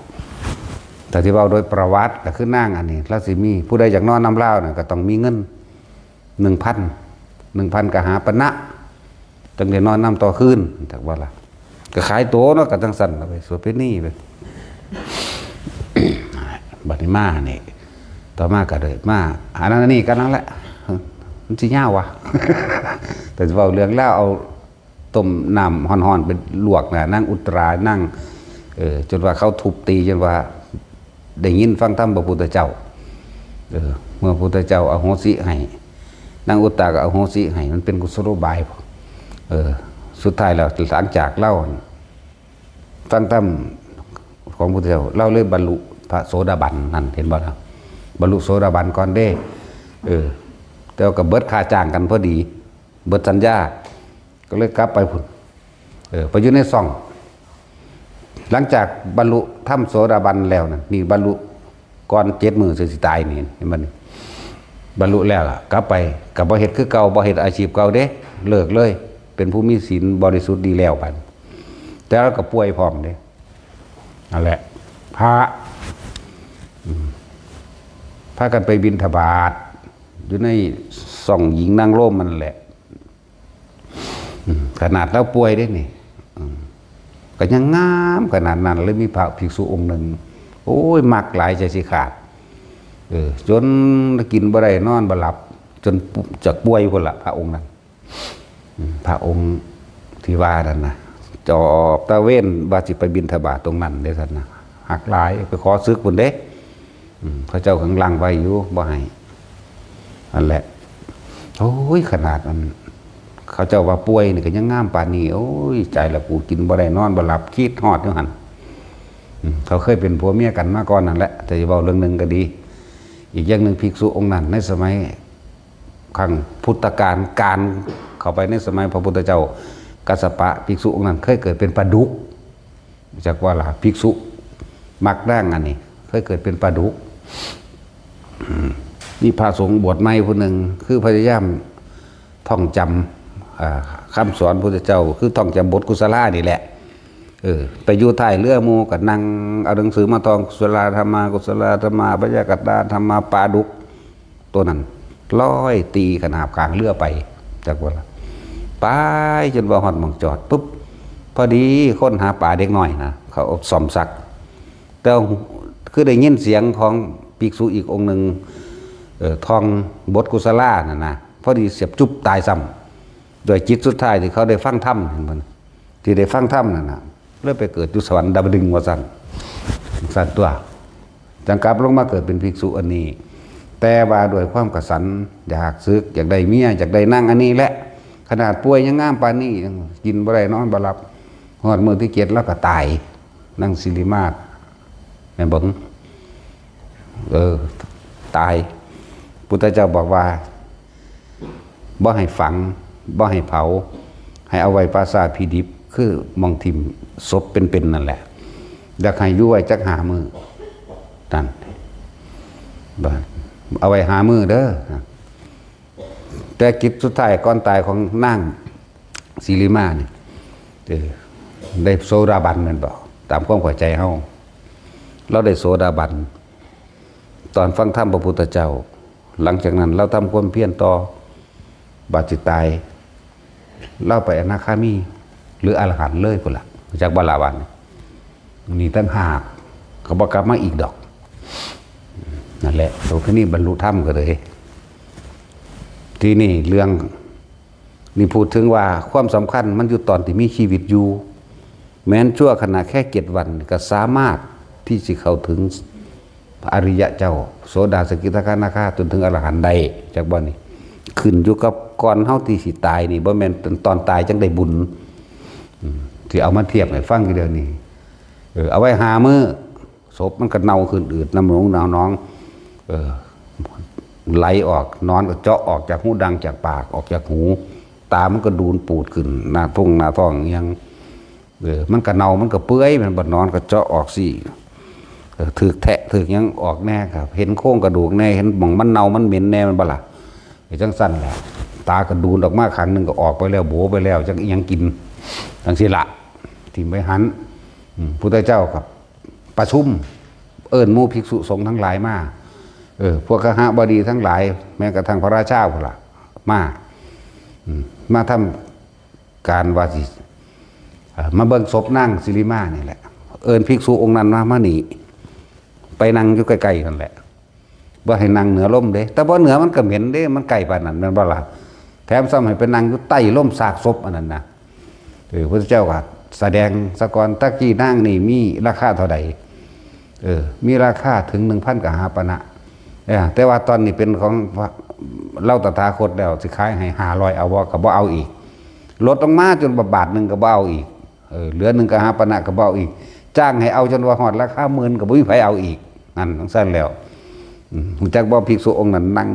แต่ที่เว้าโดยประวัติก็คือนางอันนี้ ลาวสิมี ผู้ใดอยากนอนนำลาวน่ะ ก็ต้องมีเงิน หนึ่งพัน หนึ่งพันกะหาปณะ จั่งได้นอนนำต่อคืน จักว่าล่ะ ก็ขายตั๋วเนาะ ก็จั่งซั่นล่ะไป โสเภณีไป บัดนี้มานี่ ต่อมาก็เลยมา อันนั้นอันนี้กันนั่นแหละ มันสิยาววะ แต่สิเว้าเรื่องลาว เอาต้มน้ำฮ้อนๆไปลวกนะ นางอุตรา นาง เออ จนว่าเขาทุบตี จนว่าได้ยินฟังธรรมพระพุทธเจ้า เออ เมื่อพระพุทธเจ้าอโหสิให้ นางอุตราก็อโหสิให้ มันเป็นกุศโลบาย เออ สุดท้ายแล้ว หลังจากลาวฟังธรรมของพระพุทธเจ้า ลาวเลยบรรลุพระโสดาบันนั่น เห็นบ่ล่ะ บรรลุโสดาบันก่อนเด้ เออ แต่ว่าก็เบิดค่าจ้างกันพอดี เบิดสัญญา ก็เลยกลับไปพุ้น เออ ไปอยู่ในซ่อง หลังจากบรรลุธรรมโสดาบันแล้วนั่น นี่บรรลุก่อนเจ็ดมื้อสิตายนี่ เห็นบ่นี่ บรรลุแล้วล่ะ กลับไปก็บ่เฮ็ดคือเก่า บ่เฮ็ดอาชีพเก่าเด้ เลิกเลย เป็นผู้มีศีลบริสุทธิ์ดีแล้วบัดนี้ แต่ลาวก็ป่วยพร้อมเด้ นั่นแหละ พระ อืม พากันไปบิณฑบาต อยู่ในซ่องหญิงนางโรมนั่นแหละ อืม ขนาดลาวป่วยเด้นี่ อืม ก็ยังงามขนาดนั้น เลยมีพระภิกษุองค์หนึ่ง โอ้ย มักหลายใจสิขาด เออ จนกินบ่ได้นอนบ่หลับ จนจะป่วยพุ้นละ พระองค์นั้น อืม พระองค์ที่ว่านั่นนะ จอบตะเวนว่าสิไปบิณฑบาตตรงนั้นเด้ท่านนะ หักหลาย ไปขอศึกพุ้นเด้ อืม เขาเจ้าขังลังไว้อยู่ บ่ให้ นั่นแหละ โอ้ย ขนาดมัน เขาเจ้าว่าป่วยนี่ก็ยังงามปานนี้ โอ้ย ใจละกูกินบ่ได้นอนบ่หลับ คิดฮอดอยู่หั่น อืม เขาเคยเป็นผัวเมียกันมาก่อนนั่นแหละ แต่จะเว้าเรื่องหนึ่งก็ดี อีกอย่างหนึ่ง ภิกษุองค์นั้นในสมัยครั้งพุทธกาล การเข้าไปในสมัยพระพุทธเจ้า กัสสปะ ภิกษุองค์นั้นเคยเกิดเป็นปลาดุก จักว่าล่ะ ภิกษุมักนางอันนี้ เคยเกิดเป็นปลาดุก อืม มีพระสงฆ์บวชใหม่ผู้หนึ่ง คือพยายามท่องจำ อ่า คำสอนพุทธเจ้า คือท่องจำบทกุศลานี่แหละ เออ ไปอยู่ท้ายเรือหมู่ก็นั่งเอาหนังสือมาท่อง กุศลาธรรมา กุศลาธรรมา พยากตาธรรมา ปลาดุกตัวนั้นลอยตีขนาบข้างเรือไป จักว่าล่ะ ไปจนว่าฮอดหม่องจอดปุ๊บ พอดีคนหาปลาเด็กน้อยนะ เขาเอาซ่อมซัก แต่ว่าคือได้ยินเสียงของภิกษุอีกองค์หนึ่ง เอ่อ ท่องบทกุศลานั่นนะ พอดีเสียบจุ๊บตายซ้ำ โดยจิตสุดท้ายที่เขาได้ฟังธรรม เห็นบ่ ที่ได้ฟังธรรมนั่นน่ะ เลยไปเกิดอยู่สวรรค์ดาวดึงส์ว่าซั่น ซั่นตัว จังกลับลงมาเกิดเป็นภิกษุอันนี้ แต่ว่าด้วยความกระสัน อยากศึก อยากได้เมีย อยากได้นางอันนี้แหละ ขนาดป่วยยังงามปานนี้ ยังกินบ่ได้นอนบ่หลับ ฮอดมื้อที่เจ็ดแล้วก็ตาย นางสิริมาศ แม่นบ่ เออ ตาย พุทธเจ้าบอกว่า บ่ให้ฝัง บ่ให้เผา ให้เอาไว้ป่าช้าผีดิบ คือหม่องถิ่มศพเป็นๆนั่นแหละ อยากให้อยู่ไว้จักห้ามื้อ นั่น บ่ เอาไว้ห้ามื้อเด้อ แต่กิจสุดท้ายก่อนตายของนางสิริมานี่ เออ ได้โสดาบันแม่นบ่ ตามความเข้าใจเฮา ลาวได้โสดาบัน ตอนฟังธรรมพระพุทธเจ้า หลังจากนั้นลาวทำความเพียรต่อ บาดสิตาย ลาวไปอนาคามี หรืออรหันต์เลยพุ้นล่ะ จักบ่ล่ะ บัดนี้ นี่ต่างหาก ก็บ่กลับมาอีกดอก นั่นแหละ โสเภณีบรรลุธรรมก็เลย ทีนี้เรื่อง นี่พูดถึงว่าความสำคัญมันอยู่ตอนที่มีชีวิตอยู่ แม้นชั่วขณะแค่เจ็ดวันก็สามารถที่สิเข้าถึงพระอริยะเจ้า โสดา สกิทาคานาคา จนถึงอรหันต์ได้ จักบ่นี่ ขึ้นอยู่กับก่อนเฮาที่สิตายนี่ บ่แม่นตอนตายจังได้บุญ อืม ที่เอามาเทียบให้ฟังอยู่เดี๋ยวนี้ เออ เอาไว้ห้ามื้อ ศพมันก็เน่าขึ้นอืดน้ำหนองน้ำหนอง เออ ไหลออก หนอนก็เจาะออกจากหูดังจากปาก ออกจากหู ตามันก็ดูนปูดขึ้น หน้าท้องหน้าท้องยัง เออ มันก็เน่า มันก็เปื่อย มันบ่ หนอนก็เจาะออกสิ เออ ถืกแทะถืกหยังออกแน่ครับ เห็นโครงกระดูกแน่ เห็นหม่องมันเน่ามันเหม็นแน่ มันบ่ล่ะ ก็จั่งซั่นแหละ ตาก็ดูนออกมาข้างหนึ่งก็ออกไปแล้ว โบไปแล้ว จักอิหยังกิน จั่งซี้ละ ถิ่มไว้หั้น อืม พุทธเจ้ากับประชุม เอิ้นหมู่ภิกษุสงฆ์ทั้งหลายมา เออ พวกคหบดีทั้งหลาย แม้กระทั่งพระราชาพุ้นล่ะ มา อืม มาทำการว่าสิ เอ่อ มาเบิ่งศพนางสิริมานี่แหละ เอิ้นภิกษุองค์นั้นมา มานี่ ไปนั่งอยู่ใกล้ๆนั่นแหละ บ่ให้นั่งเหนือลมเด้ แต่บ่เหนือมันก็เหม็นเด้ มันใกล้ปานนั้นแม่นบ่ล่ะ แถมซ้ำให้ไปนั่งอยู่ใต้ลมซากศพอันนั้นนะ เออ พระเจ้าก็แสดงซะก่อน ตะกี้นางนี่มีราคาเท่าใด เออ มีราคาถึงหนึ่งพันกหาปณะ เออ แต่ว่าตอนนี้เป็นของพระ เราตถาคตแล้ว สิขายให้ห้าร้อย เอาบ่ ก็บ่เอาอีก ลดลงมาจนบาทหนึ่งก็บ่เอาอีก เออ เหลือหนึ่งกหาปณะก็บ่เอาอีก จ้างให้เอาจนว่าฮอดราคาหมื่นก็บ่มีไผเอาอีก นั่นจั่งซั่นแล้ว อืม รู้จักบ่ ภิกษุองค์นั้นนั่ง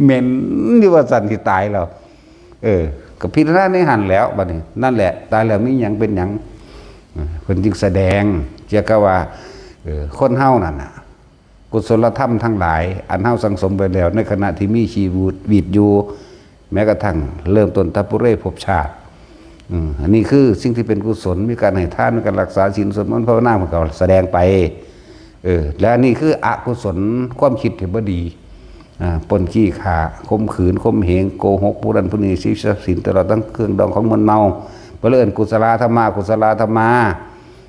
เหม็นอยู่ว่าซั่น สิตายแล้ว เออ ก็พิจารณาในหั่นแล้วบัดนี้ นั่นแหละ ตายแล้วมีหยังเป็นหยัง เออ เพิ่นจึงแสดงเกี่ยวกับว่า เออ คนเฮานั่นน่ะ กุศลธรรมทั้งหลาย อันเฮาสั่งสมไปแล้ว ในขณะที่มีชีวิตอยู่ แม้กระทั่งเริ่มต้น ตปุเรภพชาติ อืม อันนี้คือสิ่งที่เป็นกุศล มีการให้ทาน มีการรักษาศีล สวดมนต์ภาวนา มันก็แสดงไป เออ และอันนี้คืออกุศล ความคิดที่บ่ดี อ่า ปล้นจี้ฆ่า ข่มขืน ข่มเหง โกหก ผู้นั้นผู้นี้ ชิงทรัพย์สิน ตลอดทั้งเครื่องดองของมึนเมา เพิ่นเลยเอิ้นกุศลธรรมา กุศลธรรมา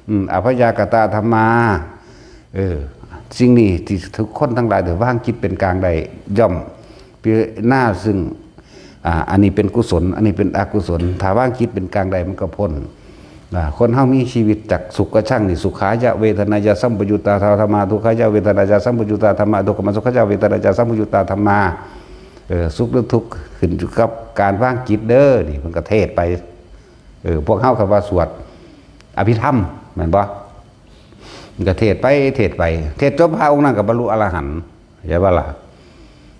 อืม อพยากตาธรรมา เออ สิ่งนี้ที่ทุกคนทั้งหลายได้วางจิตเป็นกลางได้ ย่อมพิจารณาซึ่ง อ่า อันนี้เป็นกุศล อันนี้เป็นอกุศล ถ้าวางจิตเป็นกลางได้มันก็พ้น อ่า คนเฮามีชีวิตจากสุขกับชั่งนี่ สุขายะเวทนายะสัมปยุตตาธรรมา ทุกขายะเวทนายะสัมปยุตตาธรรมา ทุกขมสุขายะเวทนายะสัมปยุตตาธรรมา เออ สุขหรือทุกข์ขึ้นอยู่กับการวางจิตเด้อ นี่มันก็เทศน์ไป เออ พวกเฮาก็ว่าสวดอภิธรรม แม่นบ่ มันก็เทศน์ไป เทศน์ไป เทศน์จบ พระองค์นั้นก็บรรลุอรหันต์ เข้าใจบ่ล่ะ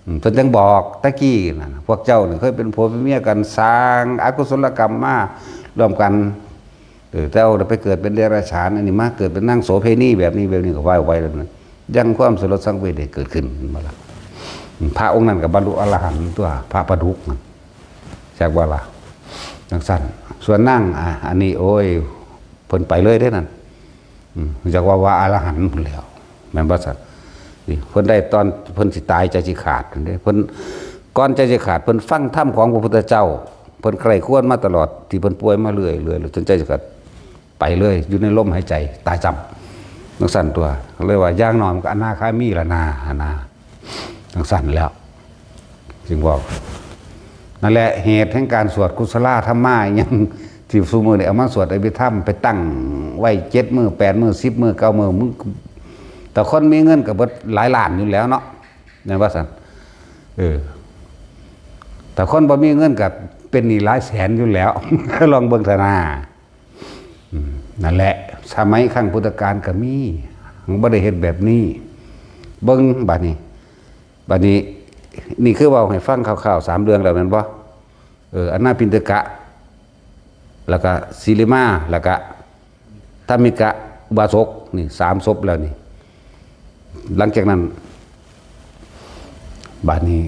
อืม เพิ่นจั่งบอกตะกี้นั่นน่ะ พวกเจ้านี่เคยเป็นผัวเป็นเมียกัน สร้างอกุศลกรรมมาร่วมกัน เออ เจ้าไปเกิดเป็นเดรัจฉาน อันนี้มาเกิดเป็นนางโสเภณีแบบนี้ แบบนี้ ก็ว่าไปแล้วนะ ยังความสลดสังเวชได้เกิดขึ้น แม่นบ่ล่ะ อืม พระองค์นั้นก็บรรลุอรหันต์ตั๊ว พระปาดุกนั่น จักว่าล่ะ จั่งซั่น ส่วนนาง อ่ะ อันนี้ โอ้ย เพิ่นไปเลยเด้นั่น อืม จักว่า ว่าอรหันต์พุ้นแล้ว แม่นบ่ซั่น นี่ เพิ่นได้ตอนเพิ่นสิตายใจสิขาดนั่นเด้ เพิ่น ก่อนใจสิขาด เพิ่นฟังธรรมของพระพุทธเจ้า เพิ่นใคร่ครวญมาตลอด ที่เพิ่นป่วยมาเรื่อยๆ จนใจสิขาด ไปเลย อยู่ในลมหายใจ ตายจ้ำ จั่งซั่นตั๊ว ก็เลยว่า อย่างน้อยมันก็อนาคามีละนา หั่นนะ จั่งซั่นแล้ว จึงบอก นั่นแหละเหตุแห่งการสวดกุศลธรรมา ยังที่ซุมื้อนี้เอามาสวดอภิธรรม ไปตั้งไว้เจ็ดมื้อ แปดมื้อ สิบมื้อ เก้ามื้อ มึง แต่คนมีเงินก็เบิดหลายล้านอยู่แล้วเนาะ แม่นบ่ซั่น เออ แต่คนบ่มีเงินก็เป็นหนี้หลายแสนอยู่แล้ว ลองเบิ่งซะนา อืม นั่นแหละ สมัยครั้งพุทธกาลก็มี มันบ่ได้เฮ็ดแบบนี้ เบิ่งบัดนี้ บัดนี้ นี่คือเว้าให้ฟังคร่าวๆ สามเรื่องแล้วแม่นบ่ เออ อนาถปิณฑกะ แล้วก็สิริมา แล้วก็ธรรมิกะอุบาสก นี่สามศพแล้วนี่ หลังจากนั้น บัดนี้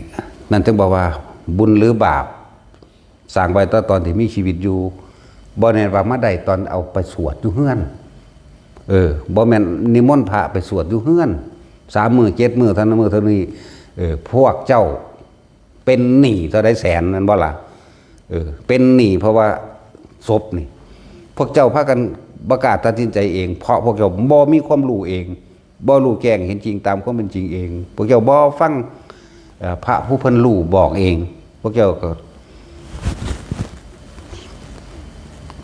นั่นจึงบอกว่าบุญหรือบาป สร้างไว้แต่ตอนที่มีชีวิตอยู่ บ่แน่นว่ามาได้ตอนเอาไปสวดอยู่เฮือน เออ บ่แม่นนิมนต์พระไปสวดอยู่เฮือน สามมื้อ เจ็ดมื้อ เท่านั้นมื้อเท่านี้ เออ พวกเจ้าเป็นหนี้เท่าใดแสน แม่นบ่ล่ะ เออ เป็นหนี้เพราะว่าศพนี่ พวกเจ้าพากันบ่กล้าตัดสินใจเอง เพราะพวกเจ้าบ่มีความรู้เอง บ่รู้แจ้งเห็นจริงตามความเป็นจริงเอง พวกเจ้าบ่ฟัง เอ่อ พระผู้เพิ่นรู้บอกเอง พวกเจ้าก็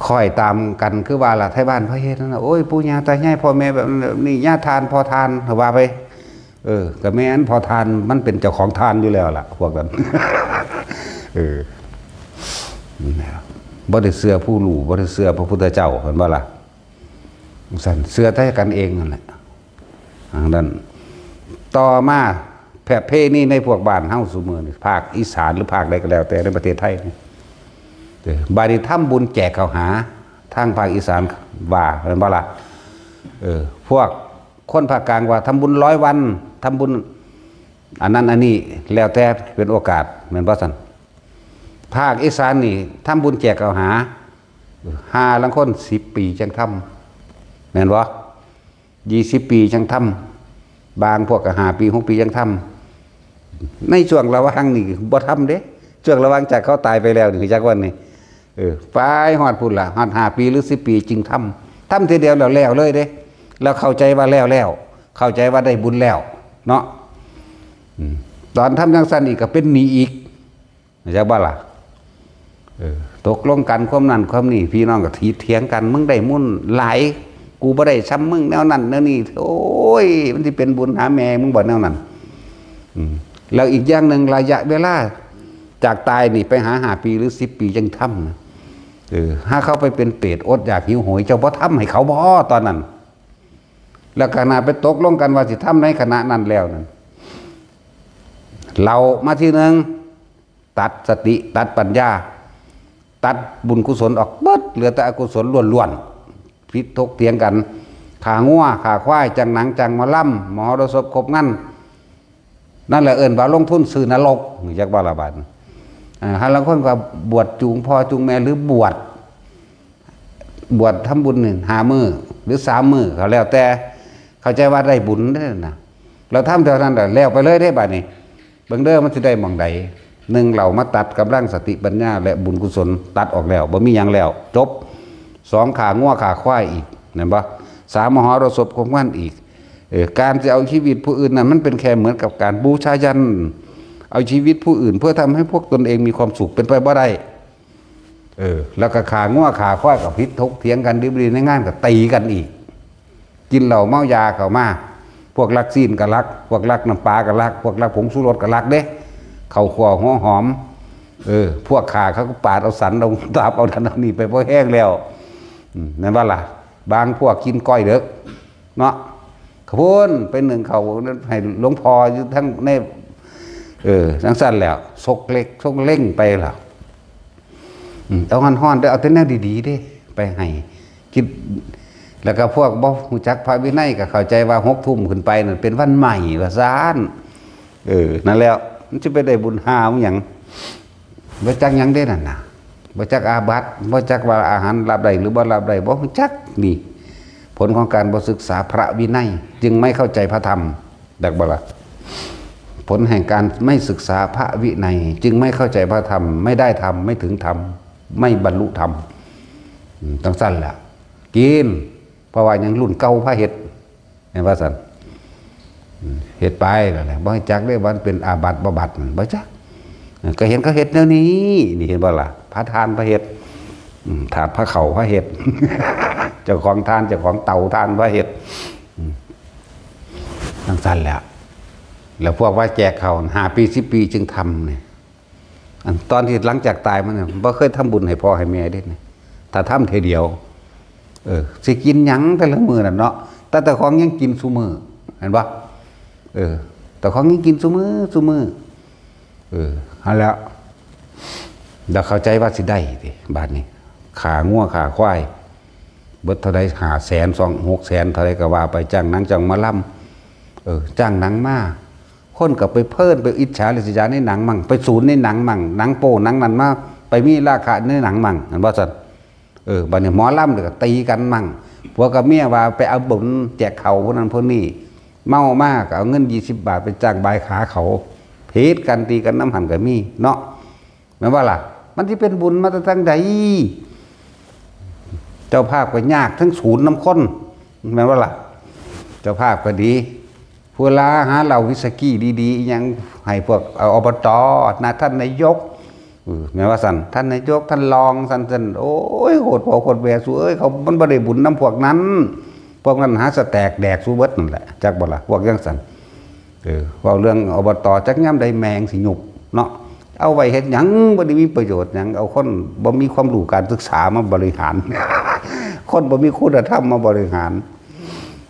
คอยตามกัน คือว่าล่ะ ไทบ้านพระเฮ็ดนั่นน่ะ โอ้ย ปู่ย่าตายายพ่อแม่แบบนั้นแบบนี้ ย่าทานพ่อทาน ว่าไป เออ ก็แม่นพ่อทาน มันเป็นเจ้าของทานอยู่แล้วล่ะ พวกนั้น เออ นั่นแหละ บ่ได้เชื่อผู้รู้ บ่ได้เชื่อพระพุทธเจ้า เห็นบ่ล่ะ? ซั่น เชื่อแต่กันเองนั่นแหละ อันนั้น ต่อมา ประเพณีในพวกบ้านเฮาซุมื้อนี้ ภาคอีสานหรือภาคใดก็แล้วแต่ในประเทศไทยนี่ เออ บาดนี้ทำบุญแจกข้าวหา ทางภาคอีสานว่า เห็นบ่ล่ะ? เออ พวกคนภาคกลางว่าทำบุญร้อยวัน ทำบุญอันนั้นอันนี้ แล้วแต่เป็นโอกาส แม่นบ่ซั่น? ภาคอีสานนี่ทำบุญแจกข้าวหา หาลางคนสิบปีจั่งทำ แม่นบ่? ยี่สิบปีจั่งทำ บางพวกก็ห้าปี หกปีจั่งทำ ในช่วงระหว่างนี่บ่ทำเด้ ช่วงระหว่างจากเขาตายไปแล้วนี่ จักวันนี่ เออ ไปฮอดพุ้นล่ะ ฮอดห้าปีหรือสิบปีจึงทำ ทำทีเดียวแล้วแล้วเลยเด้ แล้วเข้าใจว่าแล้วแล้ว เข้าใจว่าได้บุญแล้ว เนาะ อืม ตอนทำจั่งซั่นอีกก็เป็นหนี้อีก จักบ่ล่ะ? เออ ตกลงกันความนั้นความนี้ พี่น้องก็ถีบเถียงกัน มึงได้บุญหลาย กูบ่ได้ส่ำมึงแนวนั้นแนวนี้ โอ้ย มันสิเป็นบุญหาแม่มึงบ่แนวนั้น อืม แล้วอีกอย่างหนึ่ง ระยะเวลาจากตายนี่ไปหาห้าปีหรือสิบปีจั่งทำนะ เออ หาเขาไปเป็นเปรตอดอยากหิวโหย เจ้าบ่ทำให้เขาบ่ตอนนั้น? แล้วขณะไปตกลงกันว่าสิทำในขณะนั้นแล้วนั่น เรามาทีหนึ่ง ตัดสติ ตัดปัญญา ตัดบุญกุศลออกเบิด เหลือแต่อกุศลล้วนๆ ผิดถกเถียงกัน ฆ่างัว ฆ่าควาย จ้างหนัง จ้างหมอลำ มหรสพ ครบงาน นั่นแหละเอิ้นว่าลงทุนซื้อนรก จักบ่ล่ะบาดนี้ อ่า หาลางคนก็บวชจูงพ่อจูงแม่ หรือบวช บวชทำบุญนี่ห้ามื้อ หรือสามมื้อ ก็แล้วแต่ เข้าใจว่าได้บุญเด้อนะ เราทำเท่านั้นแหละ แล้วไปเลยเด้บาดนี้ เบิ่งเด้อ มันสิได้หม่องใด หนึ่ง เรามาตัดกำลังสติปัญญาและบุญกุศล ตัดออกแล้ว บ่มีหยังแล้ว จบ สอง ฆ่างัวฆ่าควายอีก แม่นบ่? สาม มหรสพ ครบงานอีก เออ การจะเอาชีวิตผู้อื่นนั้น มันเป็นแค่เหมือนกับการบูชายัญ เอาชีวิตผู้อื่นเพื่อทำให้พวกตนเองมีความสุข เป็นไปบ่ได้ เออ แล้วก็ฆ่างัวฆ่าควายก็ผิดถกเถียงกัน ดิบดีในงานก็ตีกันอีก กินเหล้าเมายาเข้ามา พวกลักซี้นก็ลัก พวกลักน้ำปลาก็ลัก พวกลักผงชูรสก็ลักเด้ ข้าวคั่วหัวหอม เออ พวกฆ่าเขาก็ปาดเอาสันเอาตับเอานั่นเอานี่ไปพอแห้งแล้ว อืม แม่นบ่ล่ะ? บางพวกกินก้อยเด็ก เนาะ ขะพุ้นไปนึ่งข้าวให้หลวงพ่ออยู่ทั้งใน เออ จั่งซั่นแล้ว ซกเล็กซกเล่งไปแล้ว อืม เอาฮ้อนๆเด้อ เอาแต่แนวดีๆเด้ ไปให้ คิด แล้วก็พวกบ่รู้จักพระวินัยก็เข้าใจว่าหกทุ่มขึ้นไปนั่นเป็นวันใหม่ว่าซั่น เออ นั่นแหละ มันสิไปได้บุญหาหยัง บ่จักหยังเด้นั่นน่ะ บ่จักอาบัติ บ่จักว่าอาหารรับได้หรือบ่รับได้ บ่รู้จัก นี่ ผลของการบ่ศึกษาพระวินัย จึงไม่เข้าใจพระธรรม จักบ่ล่ะ? ผลแห่งการไม่ศึกษาพระวินัย จึงไม่เข้าใจพระธรรม ไม่ได้ธรรม ไม่ถึงธรรม ไม่บรรลุธรรม อืม จั่งซั่นล่ะ กิน เพราะว่าหยัง รุ่นเก่าพาเฮ็ด แม่นว่าซั่น อืม เฮ็ดไปนั่นแหละ บ่รู้จักเด้ว่ามันเป็นอาบัติบ่บัติ นั่นบ่จัก เออ ก็เห็นเขาเฮ็ดแนวนี้ นี่เห็นบ่ล่ะ พาทานพาเฮ็ด อืม ถาดพาเข้าพาเฮ็ด เจ้าของทาน เจ้าของเตาทานพาเฮ็ด อืม จั่งซั่นแหละ แล้วพวกว่าแจกข้าวห้าปี สิบปีจึงทำนี่ อันตอนที่หลังจากตายมาเนี่ย บ่เคยทำบุญให้พ่อให้แม่เด้นี่ ถ้าทำเทื่อเดียว เออ สิกินหยังแต่ละมื้อนั่นเนาะ แต่เจ้าของยังกินซุมื้อ เห็นบ่? เออ เจ้าของยังกินซุมื้อ ซุมื้อ เออ หั้นแหล้ว แล้วเข้าใจว่าสิได้ติ บาดนี้ ฆ่างัวฆ่าควาย เบิดเท่าใด ห้าแสน สอง หกแสน เท่าใดก็ว่าไป จ้างหนังจ้างหมอลำ เออ จ้างหนังมา คนก็ไปเพลินไปอิจฉาริษยาในหนังมั่ง ไปสูนในหนังมั่ง หนังโป๊หนังนั่นมา ไปมีราคะในหนังมั่ง เห็นบ่ซั่น? เออ บัดนี้หมอลำนี่ก็ตีกันมั่ง ผัวกับเมียว่าไปเอาบุญแจกข้าวผู้นั้นผู้นี้ เมามาก็เอาเงินยี่สิบบาทไปจ้างบายขาเขา ผิดกันตีกันนำหั่นก็มีเนาะ แม่นบ่ล่ะ? มันสิเป็นบุญมาแต่ทางใด? เจ้าภาพก็ยากทั้งสูนนำคน แม่นบ่ล่ะ? เจ้าภาพก็ดี ผู้ลาหาเหล้าวิสกี้ดีๆ อิหยังให้พวก เอ่อ อบต นะ ท่านนายก เออ แม่นว่าซั่น ท่านนายก ท่านรอง ซั่นๆ โอ้ย โคตรพ่อโคตรแม่สูเอ้ย เขา มันบ่ได้บุญนำพวกนั้น พวกนั้นหาสแต็กแดกสูเบิดนั่นแหละ จักบ่ล่ะ พวกจั่งซั่น เออ เว้าเรื่อง อบต จักยามใดแมงสิหยุบเนาะ เอาไว้เฮ็ดหยัง บ่ได้มีประโยชน์หยัง เอาคนบ่มีความรู้การศึกษามาบริหาร คนบ่มีคุณธรรมมาบริหาร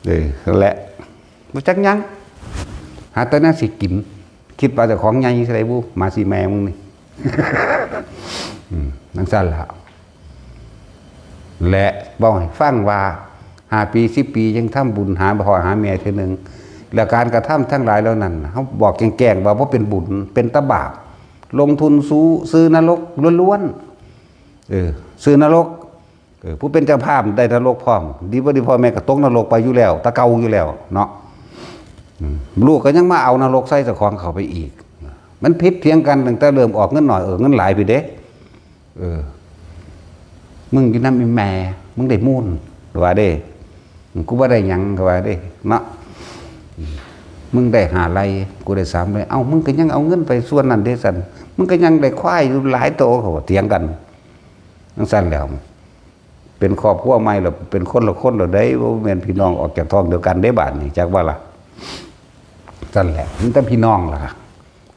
เออ นั่นแหละ บ่จักหยัง หาแต่แนวสิกิน คิดว่าเจ้าของใหญ่สิได้บุ หมาสิแม่มึงนี่ อืม จั่งซั้นล่ะ และเว้าให้ฟังว่า ห้าปี สิบปี ยังทำบุญหาพ่อหาแม่เทื่อหนึ่ง และการกระทำทั้งหลายเหล่านั้น เฮาบอกแจ้งๆ ว่าบ่เป็นบุญ เป็นแต่บาป ลงทุนสู้ ซื่อนรกล้วนๆ เออ ซื่อนรก เออ ผู้เป็นเจ้าภาพได้นรกพร้อม ดีบ่ดีพ่อแม่ก็ตกนรกไปอยู่แล้ว แต่เก่าอยู่แล้วเนาะ อืม ลูกก็ยังมาเอานรกใส่เจ้าของเข้าไปอีก มันผิดเถียงกันตั้งแต่เริ่มออกเงินหน่อย เออ เงินหลายพี้เด้ เออ มึงอยู่นำอีแม่ มึงได้มูล ว่าเด้ กูบ่ได้หยัง ก็ว่าเด้ เนาะ มึงได้ห้าไร่ กูได้สามไร่ เอ้า มึงก็ยังเอาเงินไปส่วนนั้นเด้ซั่น มึงก็ยังได้ควายอยู่หลายโต เขาก็เถียงกัน จั่งซั้นแล้ว เป็นครอบครัวใหม่แล้ว เป็นคนละคนแล้วเด้ บ่แม่นพี่น้องออกจากท้องเดียวกันเด้ บาดนี้ จักว่าล่ะ ซั่นแหละ มันแต่พี่น้องล่ะ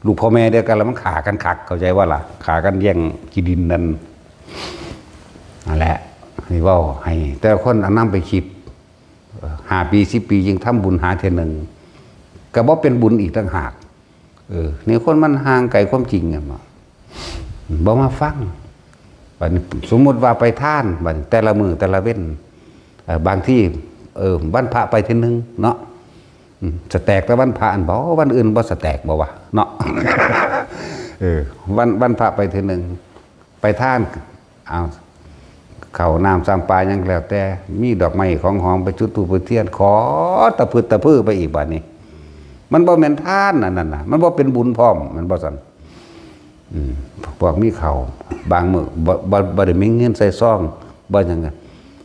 ลูกพ่อแม่เดียวกันแล้วมันฆ่ากันคัก เข้าใจว่าล่ะ ฆ่ากันแย่งที่ดินนั่น นั่นแหละ ให้เว้า ให้แต่ละคนเอานำไปคิด เอ่อ ห้าปี สิบปี ยังทำบุญหาเทื่อหนึ่ง ก็บ่เป็นบุญอีกต่างหาก เออ นี่คนมันห่างไกลความจริงอะ บ่ บ่มาฟัง บัดนี้สมมุติว่าไปทาน บัดนี้แต่ละมื้อแต่ละเว็น เอ่อ บางที เออ วันพระไปเทื่อหนึ่งเนาะ อืม สแต็กแต่วันพระอันบ่ วันอื่นบ่สแต็กบ่วะ เนาะ เออ วัน วันพระไปเทื่อหนึ่ง ไปทาน เอา เข้าน้ำสามปลาหยังแล้วแต่ มีดอกไม้ของหอมไปจุดธูปจุดเทียน ขอตะพึดตะพือไปอีกบาดนี้ มันบ่แม่นทานอันนั้นน่ะ มันบ่เป็นบุญพร้อม แม่นบ่ซั่น อืม พวกมีข้าว บางมื้อบ่ บ่ บ่ได้มีเงินใส่ซอง บ่หยังอะ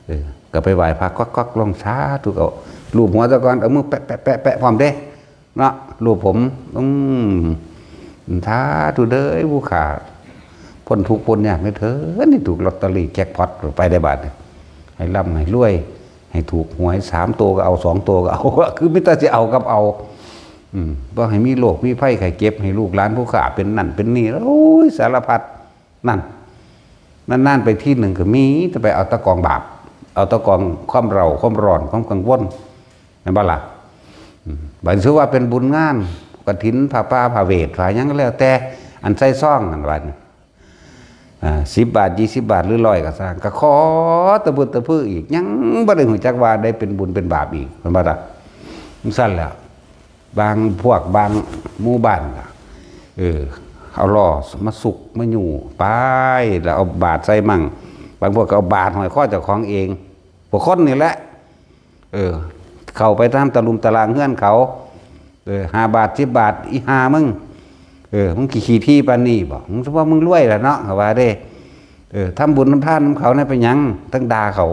เออ ก็ไปไหว้พระก๊อกๆ ลงสาธุ เอาลูบหัวซะก่อน เอามือแปะๆๆๆ พร้อมเด้ เนาะ ลูบผม อืม สาธุเด้อ ผู้ข้า พ้นทุกข์พ้นยากเด้อเถิด นี่ถูกลอตเตอรี่แจ็คพอตไปได้บาดนี่ ให้ร่ำให้รวย ให้ถูกหวยสามตัวก็เอา สองตัวก็เอา คือมีแต่สิเอากับเอา อืม บ่ให้มีโรคมีภัยไข้เจ็บ ให้ลูกหลานผู้ข้าเป็นนั่นเป็นนี่ โอ้ย สารพัด นั่น นานๆ ไปทีหนึ่งก็มี แต่ไปเอาแต่กองบาป เอาแต่กองความเร่า ความร้อน ความกังวล แม่นบ่ล่ะ อืม บัดนี้ถือว่าเป็นบุญงาน กฐิน ผ้าป่า ผ้าเวท ผ้าหยังก็แล้วแต่ อันใส่ซองนั่น บัดนี้ อ่า สิบบาท ยี่สิบบาท หรือร้อยก็ซ่าง ก็ขอตะบึดตะพื้ออีก ยังบ่ได้ฮู้จักว่าได้เป็นบุญเป็นบาปอีก แม่นบ่ล่ะ จั่งซั้นแหละ บางพวกบางหมู่บ้านก็ เออ เอาล้อมาสุกมาอยู่ไป แล้วเอาบาตรใส่มั่ง บางพวกก็เอาบาตรห้อยคอเจ้าของเอง พวกคนนี่แหละ เออ เข้าไปตามตะลุมตะลางเฮือนเขา เออ ห้าบาท สิบบาท อีห่ามึง เออ มึงขี้ขี้ที่ปานนี้บ่ มึงว่ามึงรวยแล้วเนาะ เขาว่าเด้ เออ ทำบุญทำทานนำเขาเนี่ยเป็นหยัง ต้องด่าเขา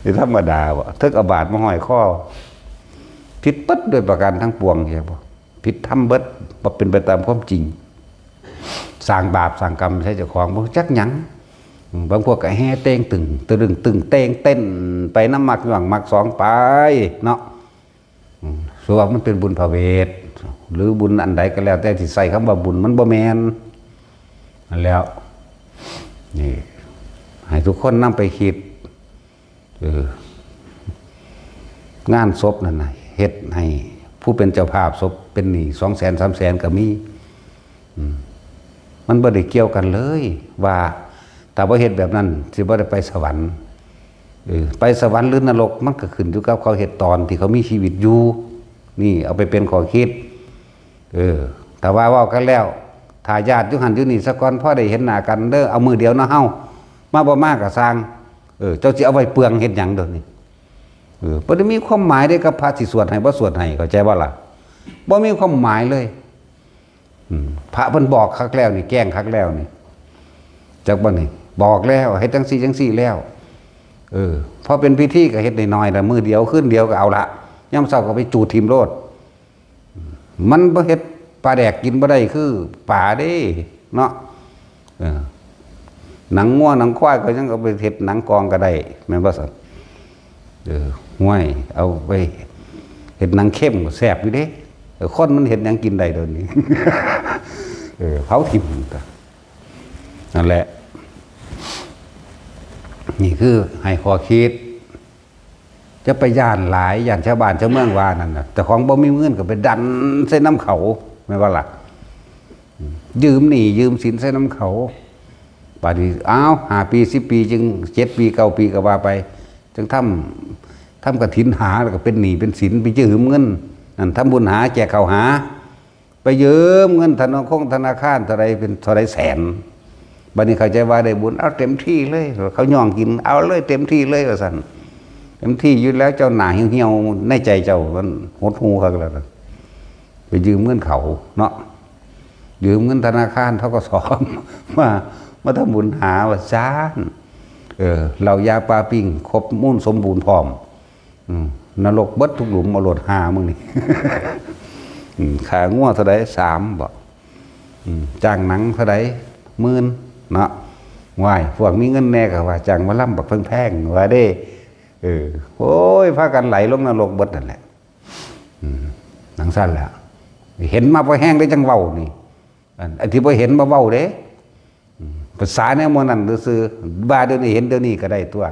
นี่ธรรมดาบ่ เทิงเอาบาตรมาห้อยคอ ผิดเบิดโดยประการทั้งปวง เข้าใจบ่ ผิดธรรมเบิด บ่เป็นไปตามความจริง สร้างบาปสร้างกรรมใส่เจ้าของ บ่รู้จักหยัง อืม บางพวกก็แห่เต่งตึง ตะลึงตึงเต่งเต้นไปนำมักหย่องมักสองไปเนาะ อืม ส่วนว่ามันเป็นบุญพระเวท หรือบุญอันใดก็แล้วแต่ที่ใส่คำว่าบุญ มันบ่แม่น นั่นแหล้ว นี่ ให้ทุกคนนำไปคิด เออ งานศพนั่นน่ะ เฮ็ดให้ผู้เป็นเจ้าภาพศพเป็นหนี้สองแสน สามแสน ก็มี อืม มันบ่ได้เกี่ยวกันเลย ว่าถ้าบ่เฮ็ดแบบนั้น สิบ่ได้ไปสวรรค์ เออ ไปสวรรค์หรือนรก มันก็ขึ้นอยู่กับเขาเฮ็ดตอนที่เขามีชีวิตอยู่ นี่เอาไปเป็นข้อคิด เออ ถ้าว่าเว้ากันแล้ว ถ้าญาติอยู่หั่นอยู่นี่ซะก่อน พอได้เห็นหน้ากันเด้อ เอามื้อเดียวเนาะเฮา มาบ่มาก็ซ่าง เออ เจ้าสิเอาไว้เปลืองเฮ็ดหยังเดี๋ยวนี้ เออ บ่ได้มีความหมายเด้กับพระสิสวดให้บ่สวดให้ เข้าใจบ่ล่ะ บ่มีความหมายเลย อืม พระเพิ่นบอกคักแล้วนี่ แกล้งคักแล้วนี่ จักบ่นี่ บอกแล้ว เฮ็ดจั่งซี่จั่งซี่แล้ว เออ พอเป็นพิธีก็เฮ็ดน้อยๆ ละ มื้อเดียว คืนเดียวก็เอาละ ยามเช้าก็ไปจูดถิ่มโลด มันบ่เฮ็ดปลาแดกกินบ่ได้คือปลาเด้ เนาะ เออ หนังงัวหนังควายเขายังเอาไปเฮ็ดหนังกองก็ได้ แม่นบ่ซั่น เออ ห้วย เอาไปเฮ็ดหนังเข้มก็แซ่บอยู่เด้ เออ คนมันเฮ็ดหยังกินได้เดี๋ยวนี้ เออ เผาถิ่ม นั่นแหละ นี่คือให้ข้อคิด จะไปย้านหลาย ย้านชาวบ้านชาวเมืองว่านั่นน่ะ แต่ของบ่มีเงินก็ไปดันใส่น้ำเขา แม่นบ่ล่ะ ยืมหนี้ยืมสินใส่น้ำเขา บาดนี้ อ้าว ห้าปี สิบปี จึง เจ็ดปี เก้าปี ก็ว่าไป จังทำ ทำกฐินหา แล้วก็เป็นหนี้เป็นสิน ไปยืมเงิน นั่น ทำบุญหา แจกข้าวหา ไปยืมเงินธนาคงธนาคารเท่าใดเป็นเท่าใดแสน บัดนี้เข้าใจว่าได้บุญ เอาเต็มที่เลย เขาย่องกิน เอาเลยเต็มที่เลย ว่าซั่น เต็มที่อยู่แล้ว เจ้าหน้าเหี่ยวๆ ในใจเจ้ามันหดหู่คักแล้วนะ ไปยืมเงินเขาเนาะ ยืมเงินธนาคาร ธ.ก.ส. มา มาทำบุญหา ว่าซั่น เออ เหล้ายาปลาปิ้ง ครบมูลสมบูรณ์พร้อม อืม นรกเบิดทุกหลุม เอาโลดหามึงนี่ อืม ค่างัวเท่าใด สาม บ่ อืม จ้างหนังเท่าใด หมื่น เนาะ ว้าย พวกมีเงินแน่ก็ว่า จ้างหมอลำบักแพงๆ ว่าเด้ เออ โอ้ย พากันไหลลงนรกเบิดนั่นแหละ อืม จั่งซั่นแหละ เห็นมาพอแฮงได้จั่งเว้านี่ อัน อันที่บ่เห็นบ่เว้าเด้ อืม ภาษาแนวหมู่นั้นซื่อๆ ว่าเดี๋ยวนี้เห็นเดี๋ยวนี้ก็ได้ตัว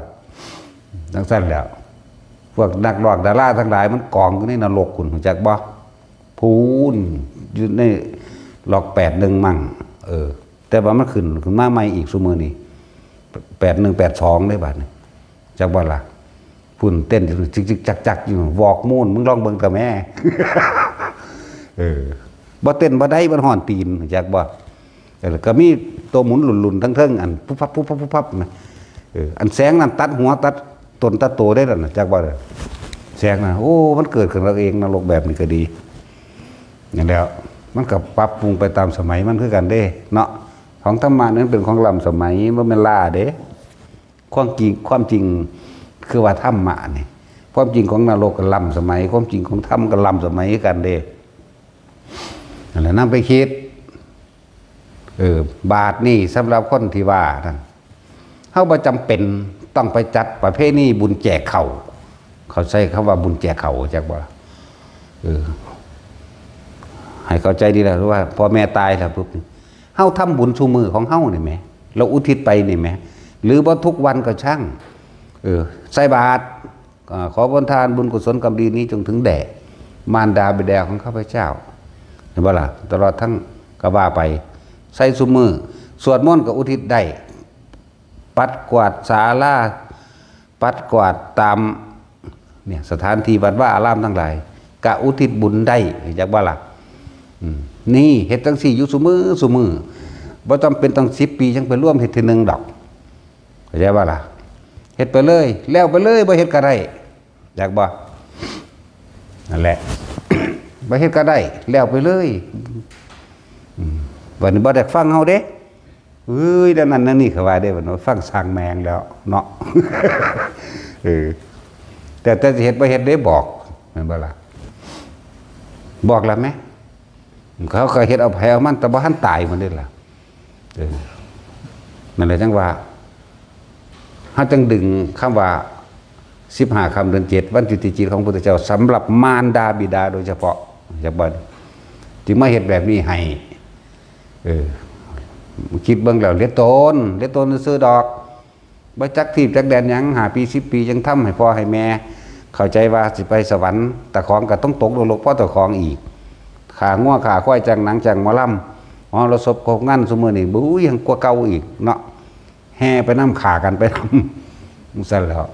จั่งซั่นแหล้ว พวกนักร้องดาราทั้งหลายมันกองอยู่ในนรกพุ้น รู้จักบ่ พู้น อยู่ในล็อกแปดหนึ่ง มั่ง เออ แต่ว่ามันขึ้น ขึ้นมาใหม่อีกซุมื้อนี้ แปดหนึ่ง แปดสอง เด้บาดนี้ จักบ่ล่ะ พุ้นเต้นอยู่ จิกๆ จักๆ อยู่ วอกมูน มึงลองเบิ่งเถาะแม่ เออ บ่เต้นบ่ได้ มันฮ้อนตีน จักบ่ เออ ก็มีตัวหมุนลุ่นๆ ทั้งเทิง อัน ปุ๊บปั๊บ ปุ๊บปั๊บ ปุ๊บปั๊บนะ เออ อันแสงนั่นตัดหัวตัดตนตัดโตได้แล้วนะ จักบ่เด้อ แสงน่ะ โอ้ มันเกิดขึ้นเราเอง นรกแบบนี้ก็ดี นั่นแหละ มันก็ปรับปรุงไปตามสมัยมันคือกันเด้ เนาะ ของธรรมะนี่มันเป็นของล้ำสมัย บ่แม่นล้าเด้ ความจริง ความจริงคือว่าธรรมะนี่ ความจริงของนรกก็ล้ำสมัย ความจริงของธรรมก็ล้ำสมัยคือกันเด้ นั่นแหละ นำไปคิด เออ บาดนี้สำหรับคนที่ว่านั่น เฮาบ่จำเป็นต้องไปจัดประเพณีบุญแจกข้าว เขาใช้คำว่าบุญแจกข้าว จักบ่ล่ะ เออ ให้เข้าใจดีแล้วว่า พ่อแม่ตายแล้วปุ๊บ เฮาทำบุญซุมื้อของเฮานี่แหม เราอุทิศไปนี่แหม หรือบ่ทุกวันก็ช่าง เออ ใส่บาตร อ่า ขอผลทานบุญกุศลกรรมดีนี้จงถึงแด่มารดาบิดาของข้าพเจ้า เห็นบ่ล่ะ ตลอดทั้ง ก็ว่าไป ใส่ซุมื้อ สวดมนต์ก็อุทิศได้ ปัดกวาดศาลา ปัดกวาดตาม เนี่ย สถานที่วัดวาอารามทั้งหลาย ก็อุทิศบุญได้ จักบ่ล่ะ อืม นี่ เฮ็ดจั่งซี้อยู่ซุมื้อซุมื้อ บ่จำเป็นต้องสิบปีจั่งไปรวมเฮ็ดเทื่อหนึ่งดอก เข้าใจบ่ล่ะ เฮ็ดไปเลย แล้วไปเลย บ่เฮ็ดก็ได้ จักบ่ นั่นแหละ บ่เฮ็ดก็ได้ แล้วไปเลย อืม บัดนี้บ่ได้ฟังเฮาเด้ เอ้ย นั่นนั่นนั่นนี่เขาว่าเด้ บัดนี้ฟังสร้างแม่งแล้วเนาะ เออ แต่ แต่สิเฮ็ดบ่เฮ็ดเด้บอก แม่นบ่ล่ะ บอกแล้วแหม เขาก็เฮ็ดเอาไผเอามัน แต่บ่ทันตายมันเด้ล่ะ เออ นั่นแหละจั่งว่า เฮาจั่งดึงคำว่า สิบห้าค่ำเดือนเจ็ด วันจุติจิตของพุทธเจ้า สำหรับมารดาบิดาโดยเฉพาะ จักบ่ จึงมาเฮ็ดแบบนี้ให้ เออ คิดเบิ่งแล้วเหลือตน เหลือตนซื่อๆดอก บ่จักทีบจักแดนหยัง ห้าปี สิบปี จั่งทำให้พ่อให้แม่ เข้าใจว่าสิไปสวรรค์ ตาของก็ต้องตกนรกเพราะตาของอีก ฆ่างัวฆ่าควาย จ้างหนังจ้างหมอลำ มหรสพครบงานซุมื้อนี้ บุ้ย ยังกว่าเก่าอีกเนาะ แห่ไปนำ ฆ่ากันไปนำ จั่งซั่นแหล้ว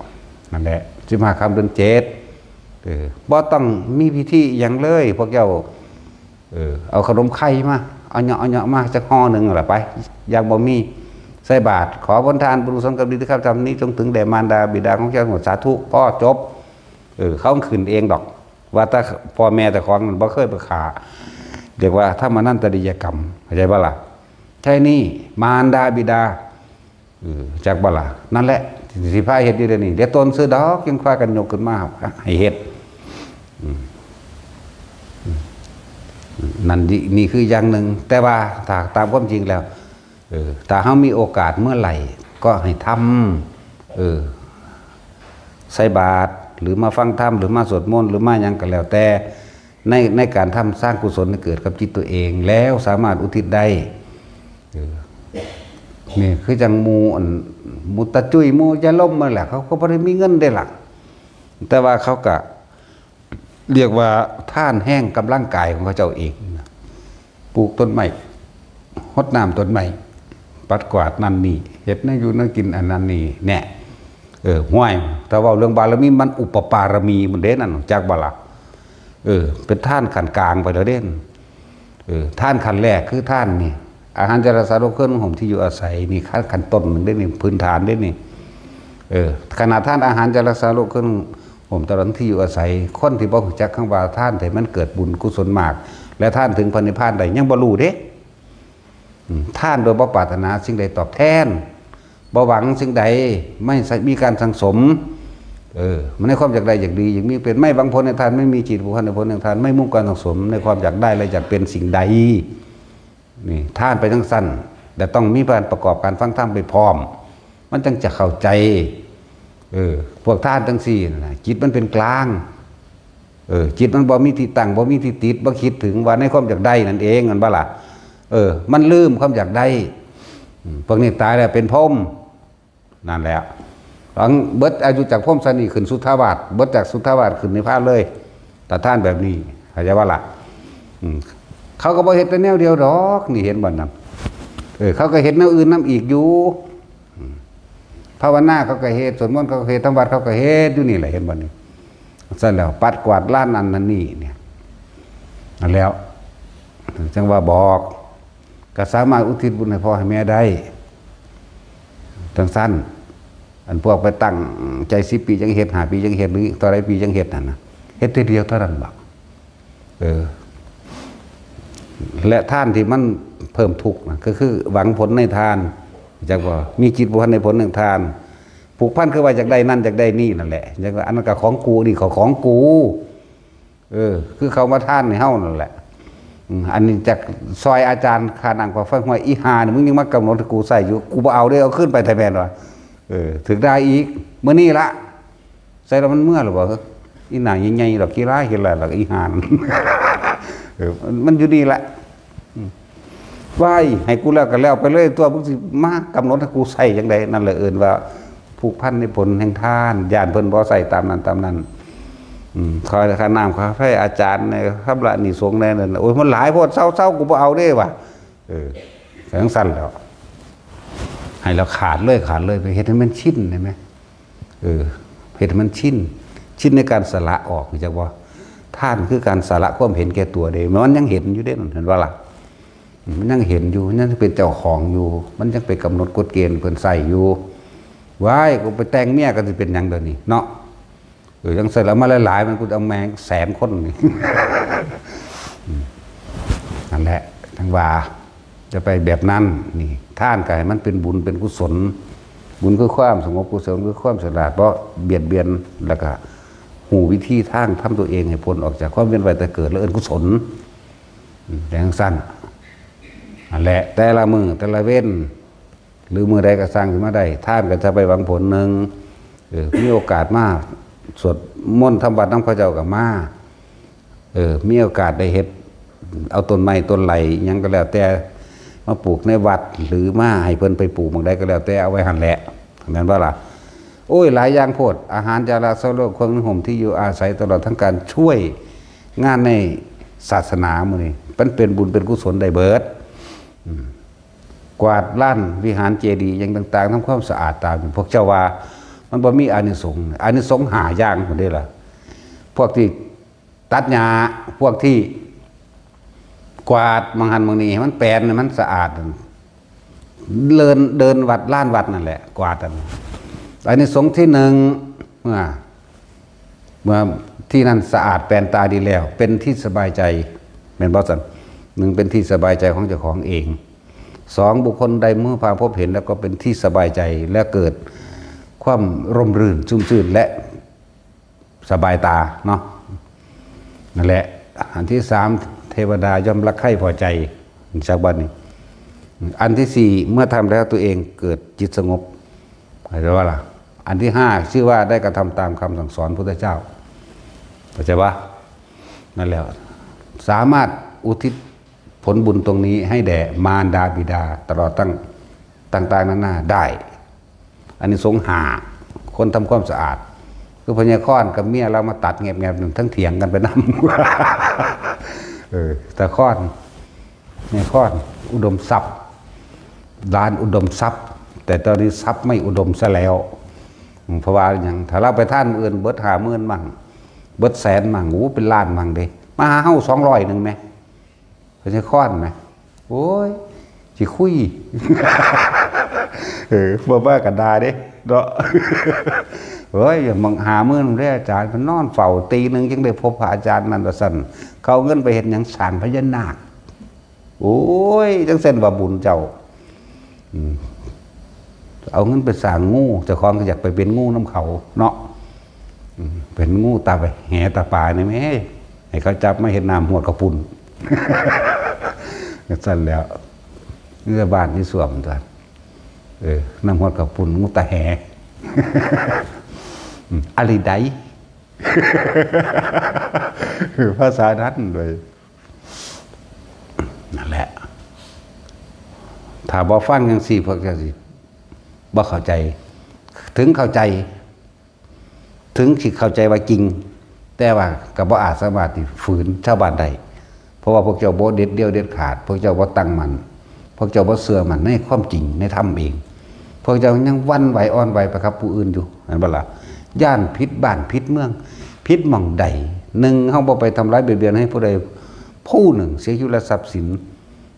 นั่นแหละ สิบห้าค่ำเดือนเจ็ด เออ บ่ต้องมีพิธีอิหยังเลย พวกเจ้า เออ เอาขนมไข่มา เอาเหยาะ เอาเหยาะมาจักห่อหนึ่งล่ะไป อย่างบ่มี ใส่บาตร ขอผลทานบุญกุศลกรรมดีที่ข้าพเจ้าทำนี้ จงถึงแด่มารดาบิดาของเจ้าทั้งหมด สาธุ พอจบ เออ เขาขึ้นเองดอก ว่าแต่พ่อแม่เจ้าของนั่นบ่เคยไปฆ่า เรียกว่าทำอนันตริยกรรม เข้าใจบ่ล่ะ ใช่นี่ มารดาบิดา เออ จักบ่ล่ะ นั่นแหละ สิพาเฮ็ดอยู่เดี๋ยวนี้ เดี๋ยวตนซื่อดอก ยังพากันยกขึ้นมาให้เฮ็ด อืม อืม นั่นดิ นี่คืออย่างหนึ่ง แต่ว่าถ้าตามความจริงแล้ว เออ ถ้าเฮามีโอกาสเมื่อไหร่ ก็ให้ทำ เออ ใส่บาตร หรือมาฟังธรรม หรือมาสวดมนต์ หรือมาหยังก็แล้วแต่ ในในการทำสร้างกุศลให้เกิดกับจิตตัวเอง แล้วสามารถอุทิศได้ เออ นี่คือจังหมู่อันหมู่ตาจุ้ยหมู่ยาลมมาแหละ เขาก็บ่ได้มีเงินได้ล่ะ แต่ว่าเขาก็เรียกว่าทานแฮงกำลังกายของเขาเจ้าเองนะ ปลูกต้นไม้ หดน้ำต้นไม้ ปัดกวาดนั่นนี่ เฮ็ดแนวอยู่แนวกินอันนั้นนี่แน่ เออ ห้วย ถ้าเว้าเรื่องบารมี มันอุปปารมีมันเด้นั่น จักบ่ล่ะ เออ เป็นทานขั้นกลางไปแล้วเด้น เออ ทานขั้นแรกคือทานนี่ อาหารจาราสาโรคเครื่องนุ่งห่มที่อยู่อาศัยนี่ ขั้น ขั้นต้นหนึ่งเด้นี่ พื้นฐานเด้นี่ เออ ขนาดทานอาหารจาราสาโรคเครื่องนุ่งห่ม ตลอดที่อยู่อาศัย คนที่บ่รู้จักคำว่าทาน แต่มันเกิดบุญกุศลมาก และทานถึงพระนิพพานได้ ยังบ่รู้เด้ อืม ทานโดยบ่ปรารถนาสิ่งใดตอบแทน บ่หวังสิ่งใด ไม่มีการสั่งสม เออ มันในความอยากได้อยากดี อยากมีเป็น ไม่หวังผลในทาน ไม่มีจิตผูกพันในผลแห่งทาน ไม่มุ่งการสั่งสมในความอยากได้และอยากเป็นสิ่งใด นี่ ทานไปจั่งซั่น แต่ต้องมีการประกอบการฟังธรรมไปพร้อม มันจั่งจะเข้าใจ เออ พวกทานจั่งซี่นะ จิตมันเป็นกลาง เออ จิตมันบ่มีที่ตั้ง บ่มีที่ติด บ่คิดถึงว่าในความอยากได้นั่นเอง แม่นบ่ล่ะ เออ มันลืมความอยากได้ อืม พวกนี้ตายแล้วเป็นพรหม นั่นแหละ หลังเบิดอายุจากพรหมชาตินี้ขึ้นสุทธาวาส เบิดจากสุทธาวาสขึ้นนิพพานเลย ถ้าทานแบบนี้ เข้าใจบ่ล่ะ อืม เขาก็บ่เฮ็ดแต่แนวเดียวดอก นี่เห็นบ่นั่น เออ เขาก็เฮ็ดแนวอื่นนำอีกอยู่ อืม ภาวนาเขาก็เฮ็ด สวดมนต์เขาก็เฮ็ด ทำวัตรเขาก็เฮ็ดอยู่นี่แหละ เห็นบ่นี่ ซั่นแล้ว ปัดกวาดลานนั่นนั่นนี่เนี่ย นั่นแล้ว จั่งว่าบอก ก็สามารถอุทิศบุญให้พ่อให้แม่ได้ จั่งซั่น อันพวกไปตั้งใจสิบปีจั่งเฮ็ด ห้าปีจั่งเฮ็ด หรือเท่าใดปีจั่งเฮ็ดนั่นนะ เฮ็ดเทื่อเดียวเท่านั้นบ่ เออ และทานที่มันเพิ่มทุกข์นะ ก็คือหวังผลในทาน จักบ่ มีจิตผูกพันในผลแห่งทาน ผูกพันคือว่าอยากได้นั่นอยากได้นี่นั่นแหละ อยากว่าอันนั้นก็ของกู นี่ก็ของกู เออ คือเขามาทานให้เฮานั่นแหละ อืม อันนี้จากซอยอาจารย์ค่าน้ำค่าไฟ ห้วย อีห่านี่ มึงยังมากำหนดให้กูใส่อยู่ กูบ่เอาเด้อ เอาคืนไปแท้แม่นว่า เออ ถืกด่าอีก มื้อนี้ละ ใส่แล้วมันเมื่อหรือบ่ อีหน้าใหญ่ๆดอก ขี้ร้ายขี้ร้ายดอก อีห่านั่น เออ มัน มันอยู่นี่แหละ อืม ว้าย ให้กูแล้วก็แล้วไปเลยตัว มึงสิมากำหนดให้กูใส่จั่งใด นั่นแหละเอิ้นว่าผูกพันในผลแห่งทาน ย้านเพิ่นบ่ใส่ตามนั้นตามนั้น อืม ค่า ค่าน้ำค่าไฟอาจารย์เนี่ย ชำระหนี้สงฆ์แน่นั่น โอ้ย มันหลายโพด เซาๆ กูบ่เอาเด้ว่ะ เออ จั่งซั่นแล้ว ให้เราขาดเลย ขาดเลย ไปเฮ็ดให้มันชิน ได้ไหม เออ เฮ็ดให้มันชิน ชินในการสละออก รู้จักบ่ ทานคือการสละความเห็นแก่ตัวเด้ มันยังเห็นอยู่เด้ เห็นบ่ล่ะ มันยังเห็นอยู่ มันยังเป็นเจ้าของอยู่ มันยังไปกำหนดกฎเกณฑ์เพิ่นใส่อยู่ ว้าย กูไปแต่งเมียก็สิเป็นหยังเดี๋ยวนี้เนาะ เออ จั่งซั่นแล้วมาหลายๆ มัน กูจะเอาแม่งแสนคนนี่ อืม นั่นแหละ จั่งว่า จะไปแบบนั้น นี่ ทานก็ให้มันเป็นบุญเป็นกุศล บุญคือความสงบ กุศลคือความฉลาด บ่เบียดเบียน แล้วก็ฮู้วิธีทางทำตัวเองให้พ้นออกจากความเวียนว่ายตายเกิด และเอิ้นกุศล อืม จั่งซั่น นั่นแหละ แต่ละมื้อแต่ละเว็น หรือมื้อใดก็สร้างขึ้นมาได้ ทานก็จะไปหวังผลหนึ่ง เออ มีโอกาสมาสวดมนต์ทำวัตรนำเขาเจ้าก็มา เออ มีโอกาสได้เฮ็ด เอาต้นไม้ต้นไหลหยังก็แล้วแต่ มาปลูกในวัด หรือมาให้เพิ่นไปปลูกหม่องใดก็แล้วแต่ เอาไว้หั่นแหละ แม่นบ่ล่ะ โอ้ย หลายอย่างโพด อาหารจาราสาโรค เครื่องนุ่งห่ม ที่อยู่อาศัย ตลอดทั้งการช่วยงานในศาสนามื้อนี้ มันเป็นบุญเป็นกุศลได้เบิด อืม กวาดลานวิหารเจดีย์หยังต่างๆ ทำความสะอาดตาม พวกเจ้าว่ามันบ่มีอานิสงส์ อานิสงส์ห้าอย่างพุ้นเด้ล่ะ พวกที่ตัดหญ้า พวกที่กวาดหม่องหั่นหม่องนี่ให้มันแปลน ให้มันสะอาด เดิน เดินวัด ลานวัดนั่นแหละ กวาดนั่น อานิสงส์ที่หนึ่ง เมื่อ เมื่อที่นั่นสะอาดแปลนตาดีแล้ว เป็นที่สบายใจ แม่นบ่ซั่น หนึ่ง เป็นที่สบายใจของเจ้าของเอง สอง บุคคลใดเมื่อพาพบเห็นแล้วก็เป็นที่สบายใจ และเกิดความร่มรื่นชุ่มชื่น และสบายตาเนาะ นั่นแหละ อันที่สาม เทวดาย่อมรักใคร่พอใจ จากบัดนี้ อันที่สี่ เมื่อทำแล้วตัวเองเกิดจิตสงบ เข้าใจว่าล่ะ อันที่ห้า ชื่อว่าได้กระทำตามคำสั่งสอนพุทธเจ้า เข้าใจปะ นั่นแหละ สามารถอุทิศผลบุญตรงนี้ให้แด่มารดาบิดา ตลอดตั้งต่างๆนานาได้ อันนี้สงส์ห้า คนทำความสะอาด คือพญาคอนกับเมียเรามาตัดแงบๆนั่น ทั้งเถียงกันไปนำ เออ แต่คอน แม่คอน อุดมทรัพย์ ร้านอุดมทรัพย์ แต่ตอนนี้ทรัพย์ไม่อุดมซะแล้ว อืม เพราะว่าอย่างถ้าเราไปท่านอื่นเบิดห้าหมื่นมั่ง เบิดแสนมั่ง โอ้ เป็นล้านมั่งเด้ มาหาเฮาสองร้อยหนึ่งไหม พญาคอนไหม โอ้ย สิคุย เออ บ่ว่ากันดาเด้ เนาะ เฮ้ย อย่ามองหาเมื่อนเด้ออาจารย์ มันนอนเฝ้าตีหนึ่งจึงได้พบพระอาจารย์นั่นว่าซั่น เขาเอาเงินไปเฮ็ดหยัง สร้างพญานาค โอ้ย จังซั่นว่าบุญเจ้า อืม เอาเงินไปสร้างงู เจ้าของก็อยากไปเป็นงูนำเขาเนาะ อืม เป็นงูตาไปแหตาปลานี่แหม ให้เขาจับมาเฮ็ดน้ำหวดข้าวปุ้น ซั่นแล้ว นี่บ้านนี่ส้วมตัว เออ น้ำหวดข้าวปุ้น งูตาแห อืม อะลีได ภาษานั้นเลย นั่นแหละ ถ้าบ่ฟังจังซี่ พวกเจ้าสิบ่เข้าใจ ถึงเข้าใจ ถึงสิเข้าใจว่าจริง แต่ว่าก็บ่อาจสามารถที่ฝืนชาวบ้านได้ เพราะว่าพวกเจ้าบ่เด็ดเดี่ยวเด็ดขาด พวกเจ้าบ่ตั้งมั่น พวกเจ้าบ่เชื่อมั่นในความจริงในธรรมเอง พวกเจ้ายังหวั่นไหวอ่อนไหวไปกับผู้อื่นอยู่ เห็นบ่ล่ะ ย้านผิดบ้านผิดเมือง ผิดหม่องใด หนึ่ง เฮาบ่ไปทำร้ายเบียดเบียนให้ผู้ใดผู้หนึ่งเสียชีวิตและทรัพย์สิน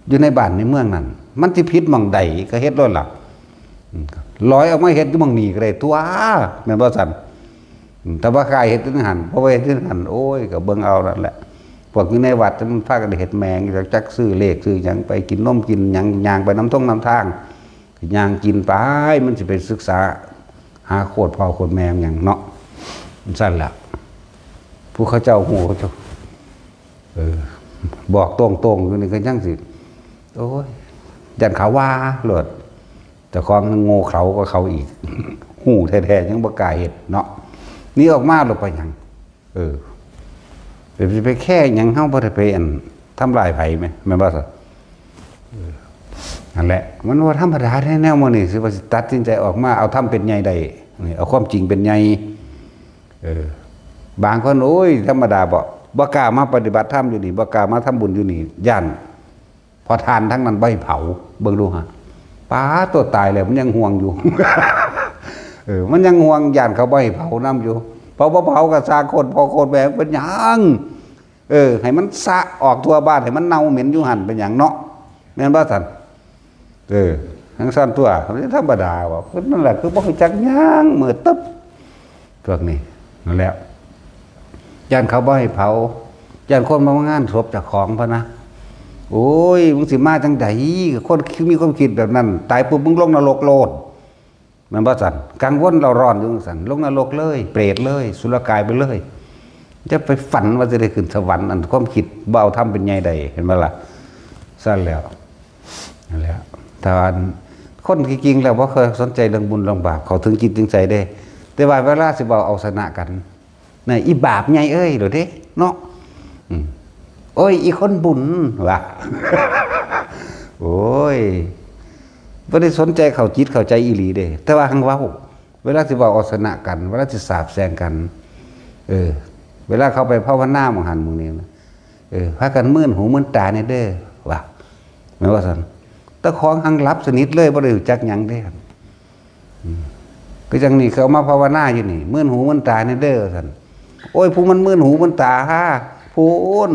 อยู่ในบ้านในเมืองนั้น มันสิผิดหม่องใดก็เฮ็ดโลดล่ะ อืม ลอยออกมาเฮ็ดอยู่หม่องนี้ก็ได้ตั๊ว แม่นบ่ซั่น อืม แต่ว่าข้าเฮ็ดอยู่หั่น เพราะว่าเฮ็ดอยู่หั่น โอ้ย ก็เบิ่งเอานั่นแหละ พวกอยู่ในวัดมันพากันเฮ็ดแม่ง จักซื้อเลขซื้อหยังไปกินนมกินหยัง ย่างไปนำท่งนำทาง ย่างกินไป มันสิไปศึกษาหาโคตรพ่อโคตรแม่หยังเนาะ ซั่นล่ะ ผู้เขาเจ้าฮู้เขาเจ้า เออ บอกตรงๆอยู่นี่ก็ยังสิ โอ้ย ย้านเขาว่าโลด เจ้าของโง่เขลาก็เขาอีก ฮู้แท้ๆยังบ่กล้าเฮ็ดเนาะ หนีออกมาโลดไปหยัง เออ ไป ไปแค่หยัง เฮาบ่ได้ไปอันทำลายไผแหม แม่นบ่ซะ เออ นั่นแหละ มันบ่ธรรมดาเด้แนวมื้อนี้ สิว่าสิตัดสินใจออกมาเอาธรรมเป็นใหญ่ได้ นี่ เอาความจริงเป็นใหญ่ เออ บางคน โอ้ย ธรรมดาบ่ บ่กล้ามาปฏิบัติธรรมอยู่นี่ บ่กล้ามาทำบุญอยู่นี่ ย้าน เพราะทานทั้งนั้นบ่ให้เผา เบิ่งดูฮะ ป๊าด ตัวตายแล้วมันยังห่วงอยู่ เออ มันยังห่วง ย้านเขาบ่ให้เผานำอยู่ เพราะบ่เผาก็สร้างโคตรพ่อโคตรแม่เป็นหยัง เออ ให้มันสะออกทั่วบ้าน ให้มันเน่าเหม็นอยู่หั่นเป็นหยังเนาะ แม่นบ่ซั่น เออ จังซั่นตั๊ว มันธรรมดาบ่ นั่นแหละ คือบ่รู้จักหยัง มืดตึ๊บ พวกนี้ นั่นแหละ ย้านเขาบ่ให้เผา ย้านคนมามางานศพเจ้าของพะนะ โอ้ย มึงสิมาจังใด คนมีความคิดแบบนั้น ตายปุ๊บมึงลงนรกโลด แม่นบ่ซั่น กังวลเร่าร้อนอยู่จังซั่น ลงนรกเลย เปรตเลย สุรกายไปเลย จะไปฝันว่าสิได้ขึ้นสวรรค์ อันความคิดบ่เอาธรรมเป็นใหญ่ใด เห็นบ่ล่ะ ซั่นแล้ว นั่นแหละ แต่ว่าคนที่จริงแล้วบ่เคยสนใจเรื่องบุญเรื่องบาป เข้าถึงจิตถึงใจเด้ แต่ว่าเวลาสิเว้าเอาชนะกัน น่ะ อีบาปใหญ่เอ้ย โลดเด้ เนาะ อืม โอ้ย อีคนบุญ ว่า โอ้ย บ่ได้สนใจเข้าจิตเข้าใจอีหลีเด้ แต่ว่าหั้งเว้า เวลาสิเว้าเอาชนะกัน เวลาสิสาปแช่งกัน เออ เวลาเข้าไปภาวนาหม่องหั่นหม่องนี้นะ เออ พากันมื่นหูมื่นตาแหน่เด้อ ว่า แม่นว่าซั่น แต่ของหั้งหลับสนิทเลย บ่ได้รู้จักหยังเด้ อืม คือจังนี่เขามาภาวนาอยู่นี่ มื่นหูมื่นตาแหน่เด้อ ว่าซั่น โอ้ย ผู้มันมื่นหูมื่นตาฮะ พู้น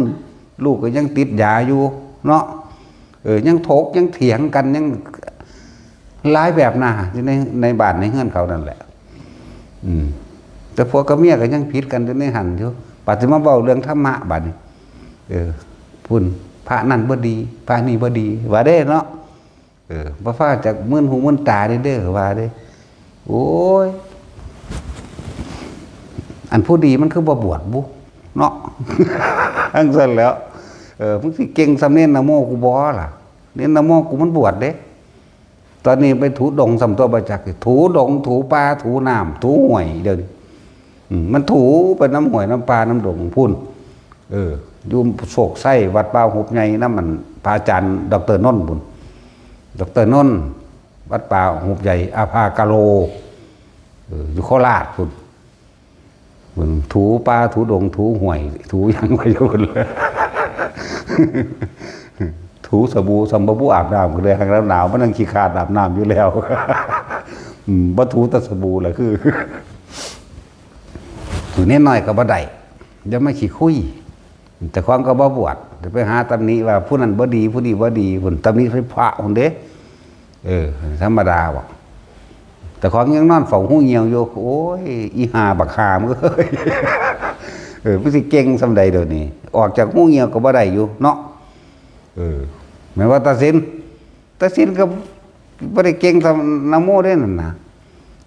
ลูกก็ยังติดยาอยู่เนาะ เออ ยังถกยังเถียงกัน ยังหลายแบบหน้าอยู่ใน ในบ้านในเฮือนเขานั่นแหละ อืม แต่ผัวกับเมียก็ยังผิดกันอยู่ในหั่นอยู่ บัดสิมาเว้าเรื่องธรรมะบัดนี้ เออ พุ้น พระนั่นบ่ดี พระนี่บ่ดี ว่าเด้เนาะ เออ บ่ฟ้าวจักมื่นหูมื่นตาเด้อ เด้อ ว่าเด้ โอ้ย อันผู้ดีมันคือบ่บวชบุ เนาะ จังซั่นแหล้ว เออ มึงสิเก่งส่ำเณรนะโมกูบ่ล่ะ เณรนะโมกูมันบวชเด้ ตอนนี้ไปถูดงส่ำตั๊ว บ่จัก ถูดง ถูป่า ถูน้ำ ถูห้วย เดี๋ยวนี้ อืม มันถูไปนำห้วยนำป่านำดงพุ้น เออ อยู่โชคชัย วัดป่าหุบใหญ่นำมัน พระอาจารย์ดอกเตอร์นนท์บุญ ดอกเตอร์นนท์ วัดป่าหุบใหญ่ อาภากาโล เออ อยู่โคราชพุ้น มันถูป่าถูดงถูห้วย ถูหยังไปอยู่เลย ถูสบู่สำบ่ผู้อาบน้ำก็เลยหางหนาวๆ มันนั่งขี้ขาดอาบน้ำอยู่แล้ว อืมบ่ถูแต่สบู่แหละคือ ถูนิดหน่อยก็บ่ได้ อย่ามาขี้คุย แต่ของก็บ่บวช จะไปหาตำหนิว่าผู้นั้นบ่ดี ผู้นี้บ่ดี ผู้นั้นตำหนิไฟพระคนเด้ เออ ธรรมดาบ่ แต่ของยังนอนเฝ้าหูเหี่ยวอยู่ โอ้ย อีห่าบักห่ามึงเอ้ย เออ มึงสิเก่งส่ำใดเดี๋ยวนี้ ออกจากหูเหี่ยวก็บ่ได้อยู่เนาะ เออ แม่นว่าตัดสิน ตัดสินก็บ่ได้เก่งส่ำนะโมเด้นั่นนะ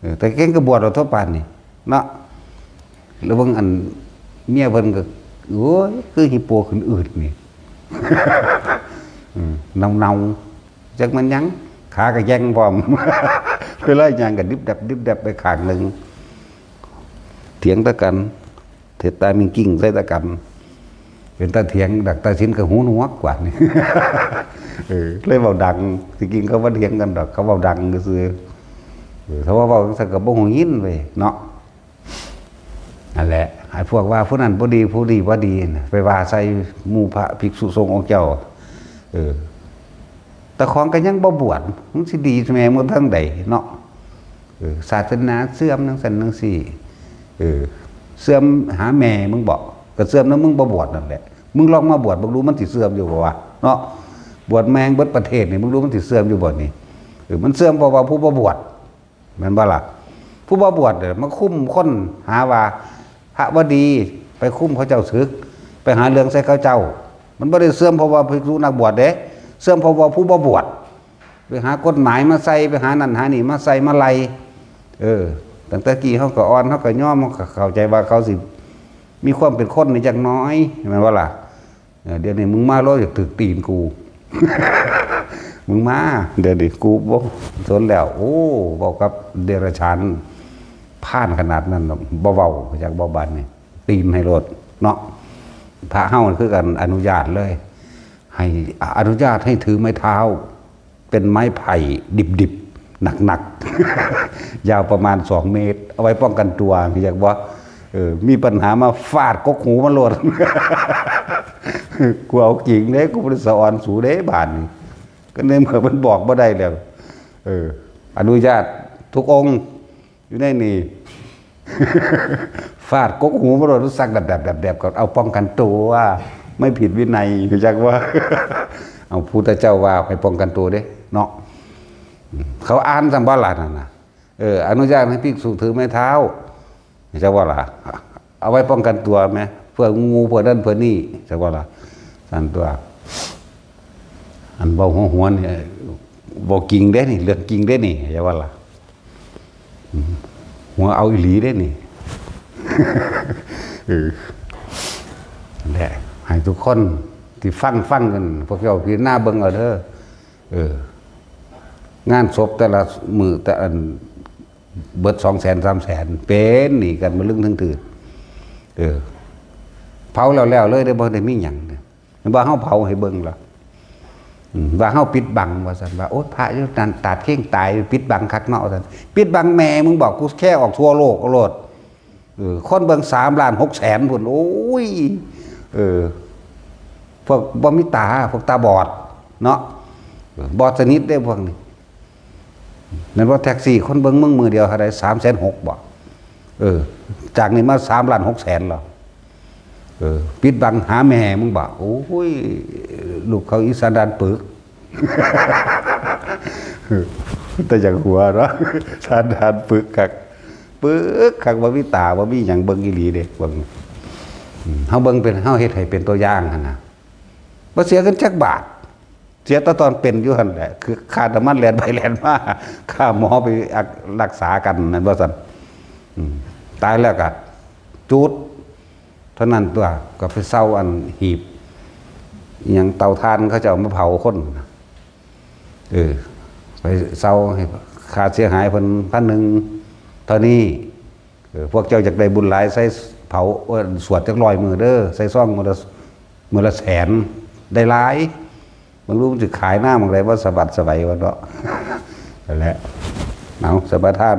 เออ แต่เก่งก็บวชเอาทั่วปานนี่เนาะ แล้วเบิ่งอันเมียเพิ่นก็ โอ้ย คือฮิปโปขึ้นอืดนี่ อืม เนาๆ จักมันหยัง ขาก็แย่งพร้อม เวลาย่างก็ดิบดับ ดิบดับไปข้างหนึ่ง เถียงตะกัน เท็ดตามิงกิ่งใส่ตะกัน เป็นตาเถียง ดักตาสินกับหูหนวกกว่านี่ เออ เลยเว้าดัง ที่จริงเขาบ่เถียงกันดอก เขาเว้าดังซื่อๆ เออ ถ้าว่าเว้าจั่งซั้นก็บ่ฮู้ยินเว้ยเนาะ นั่นแหละ ไอ้พวกว่าผู้นั้นบ่ดี ผู้นี้บ่ดีน่ะ ไปว่าใส่หมู่พระภิกษุสงฆ์องค์เจ้า เออ แต่ของก็ยังบ่บวช มันสิดีแม่นบ่ทางใดเนาะ เออ ศาสนาเสื่อมจั่งซั้นจั่งซี้ เออ เสื่อมหาแม่มึงบ่ ก็เสื่อมนำมึงบ่บวชนั่นแหละ มึงลองมาบวช มึงรู้มันสิเสื่อมอยู่บ่วะ เนาะ บวชแม่งเบิดประเทศนี่ มึงรู้มันสิเสื่อมอยู่บ่นี่ เออ มันเสื่อมเพราะว่าผู้บ่บวช แม่นบ่ล่ะ ผู้บ่บวชเนี่ยมาคุมคนหาว่าพระบ่ดี ไปคุมเขาเจ้าศึก ไปหาเรื่องใส่เขาเจ้า มันบ่ได้เสื่อมเพราะว่าภิกษุนักบวชเด้ เสื่อมเพราะว่าผู้บ่บวช ไปหากฎหมายมาใส่ ไปหานั่นหานี่มาใส่มาไล่ เออ ตั้งแต่กี้เขาก็อ่อน เขาก็ยอม เขาก็เข้าใจว่าเขาสิมีความเป็นคนนี่จักหน่อย แม่นบ่ล่ะ เออ เดี๋ยวนี้มึงมาแล้วอยากถืกตีนกู มึงมา เดี๋ยวนี้กูบ่สนแล้ว โอ้ เว้ากับเดรัจฉาน พาลขนาดนั้นน่ะ บ่เว้า อยากบ่บานนี่ ตีนให้โลดเนาะ พระเฮาคือกันอนุญาตเลย ให้อนุญาตให้ถือไม้เท้า เป็นไม้ไผ่ดิบๆ หนักๆ ยาวประมาณสองเมตร เอาไว้ป้องกันตัว อยากบ่ เออ มีปัญหามาฟาดกกหูมันโลด กูเอาจริงเด้ กูบ่ได้สะออนสูเด้ บาดนี้ ก็ในเมื่อมันบอกบ่ได้แล้ว เออ อนุญาตทุกองค์ อยู่ในนี่ ฟาดกกหูมันโลด สักแดบๆๆๆ ก็เอาป้องกันตัว ไม่ผิดวินัย รู้จักว่า เอาพุทธเจ้าว่าให้ป้องกันตัวเด้ เนาะ เขาอ่านซ้ำบ่ล่ะนั่นน่ะ เออ อนุญาตให้ภิกษุถือไม้เท้า จักว่าล่ะ เอาไว้ป้องกันตัวแหม เพื่องู เพื่อนั่น เพื่อนี่ จักว่าล่ะ ซั่นตัว อันเว้าหัวๆ นี่ เว้าจริงเด้นี่ เรื่องจริงเด้นี่ จักว่าล่ะ อืม หัวเอาอีหลีเด้นี่ เออ นั่นแหละ ให้ทุกคนที่ฟัง ฟังกัน พวกเจ้าพิจารณาเบิ่งเอาเด้อ เออ งานศพแต่ละมื้อ แต่อัน เบิดสองแสน สามแสน เป็นหนี้กันบ่ลึงเทิงทื่น เออ เผาแล้วๆ เลยเด้อ บ่ได้มีหยังเด้อ ว่าเฮาเผาให้เบิ่งล่ะ อืม ว่าเฮาปิดบัง ว่าซั่น ว่า โอ๊ย พระอยู่นั่นตาดเข่งตาย ปิดบังคักเนาะ ว่าซั่น ปิดบังแม่มึงบอก กูแชร์ออกทั่วโลกเอาโลด เออ คนเบิ่งสามล้านหกแสนพุ้น โอ้ย เออ พวกบ่มีตา พวกตาบอดเนาะ เออ บอดสนิทเด้พวกนี้ แม่นบ่ แท็กซี่คนเบิ่งมึงมื้อเดียวเท่าใด สามแสนหกบ่ เออ จากนี้มาสามล้านหกแสนแล้ว เออ ปิดบังหาแม่มึงบ่ โอ้ย ลูกเขาอีสานด่านปึก แต่อยากหัวเนาะ สานด่านปึกคัก ปึกคัก บ่มีตา บ่มีหยังเบิ่งอีหลีเด้ เบิ่ง อืม เฮาเบิ่งเป็น เฮาเฮ็ดให้เป็นตัวอย่างหั่นน่ะ บ่เสียเงินจักบาท เสียแต่ตอนเป็นอยู่หั่นแหละ คือค่าน้ำมันแล่นไปแล่นมา ค่าหมอไปอัก รักษากันนั่นว่าซั่น อืม ตายแล้วก็จุด เท่านั้นตัว ก็ไปเซาอันหีบ อิหยังเตาถ่านเขาเจ้ามาเผาคน เออ ไปเซาให้ค่าเสียหายเพิ่นพันหนึ่งเท่านี้ เออ พวกเจ้าอยากได้บุญหลาย ใส่เผา เอิ้นสวดจักร้อยมื้อเด้อ ใส่ซองมื้อละ มื้อละแสน ได้หลาย บ่ฮู้มันสิขายหน้าหม่องใด๋บ่สะบัดสะใบ๋ว่าเนาะ นั่นแหละ เอา สมาทาน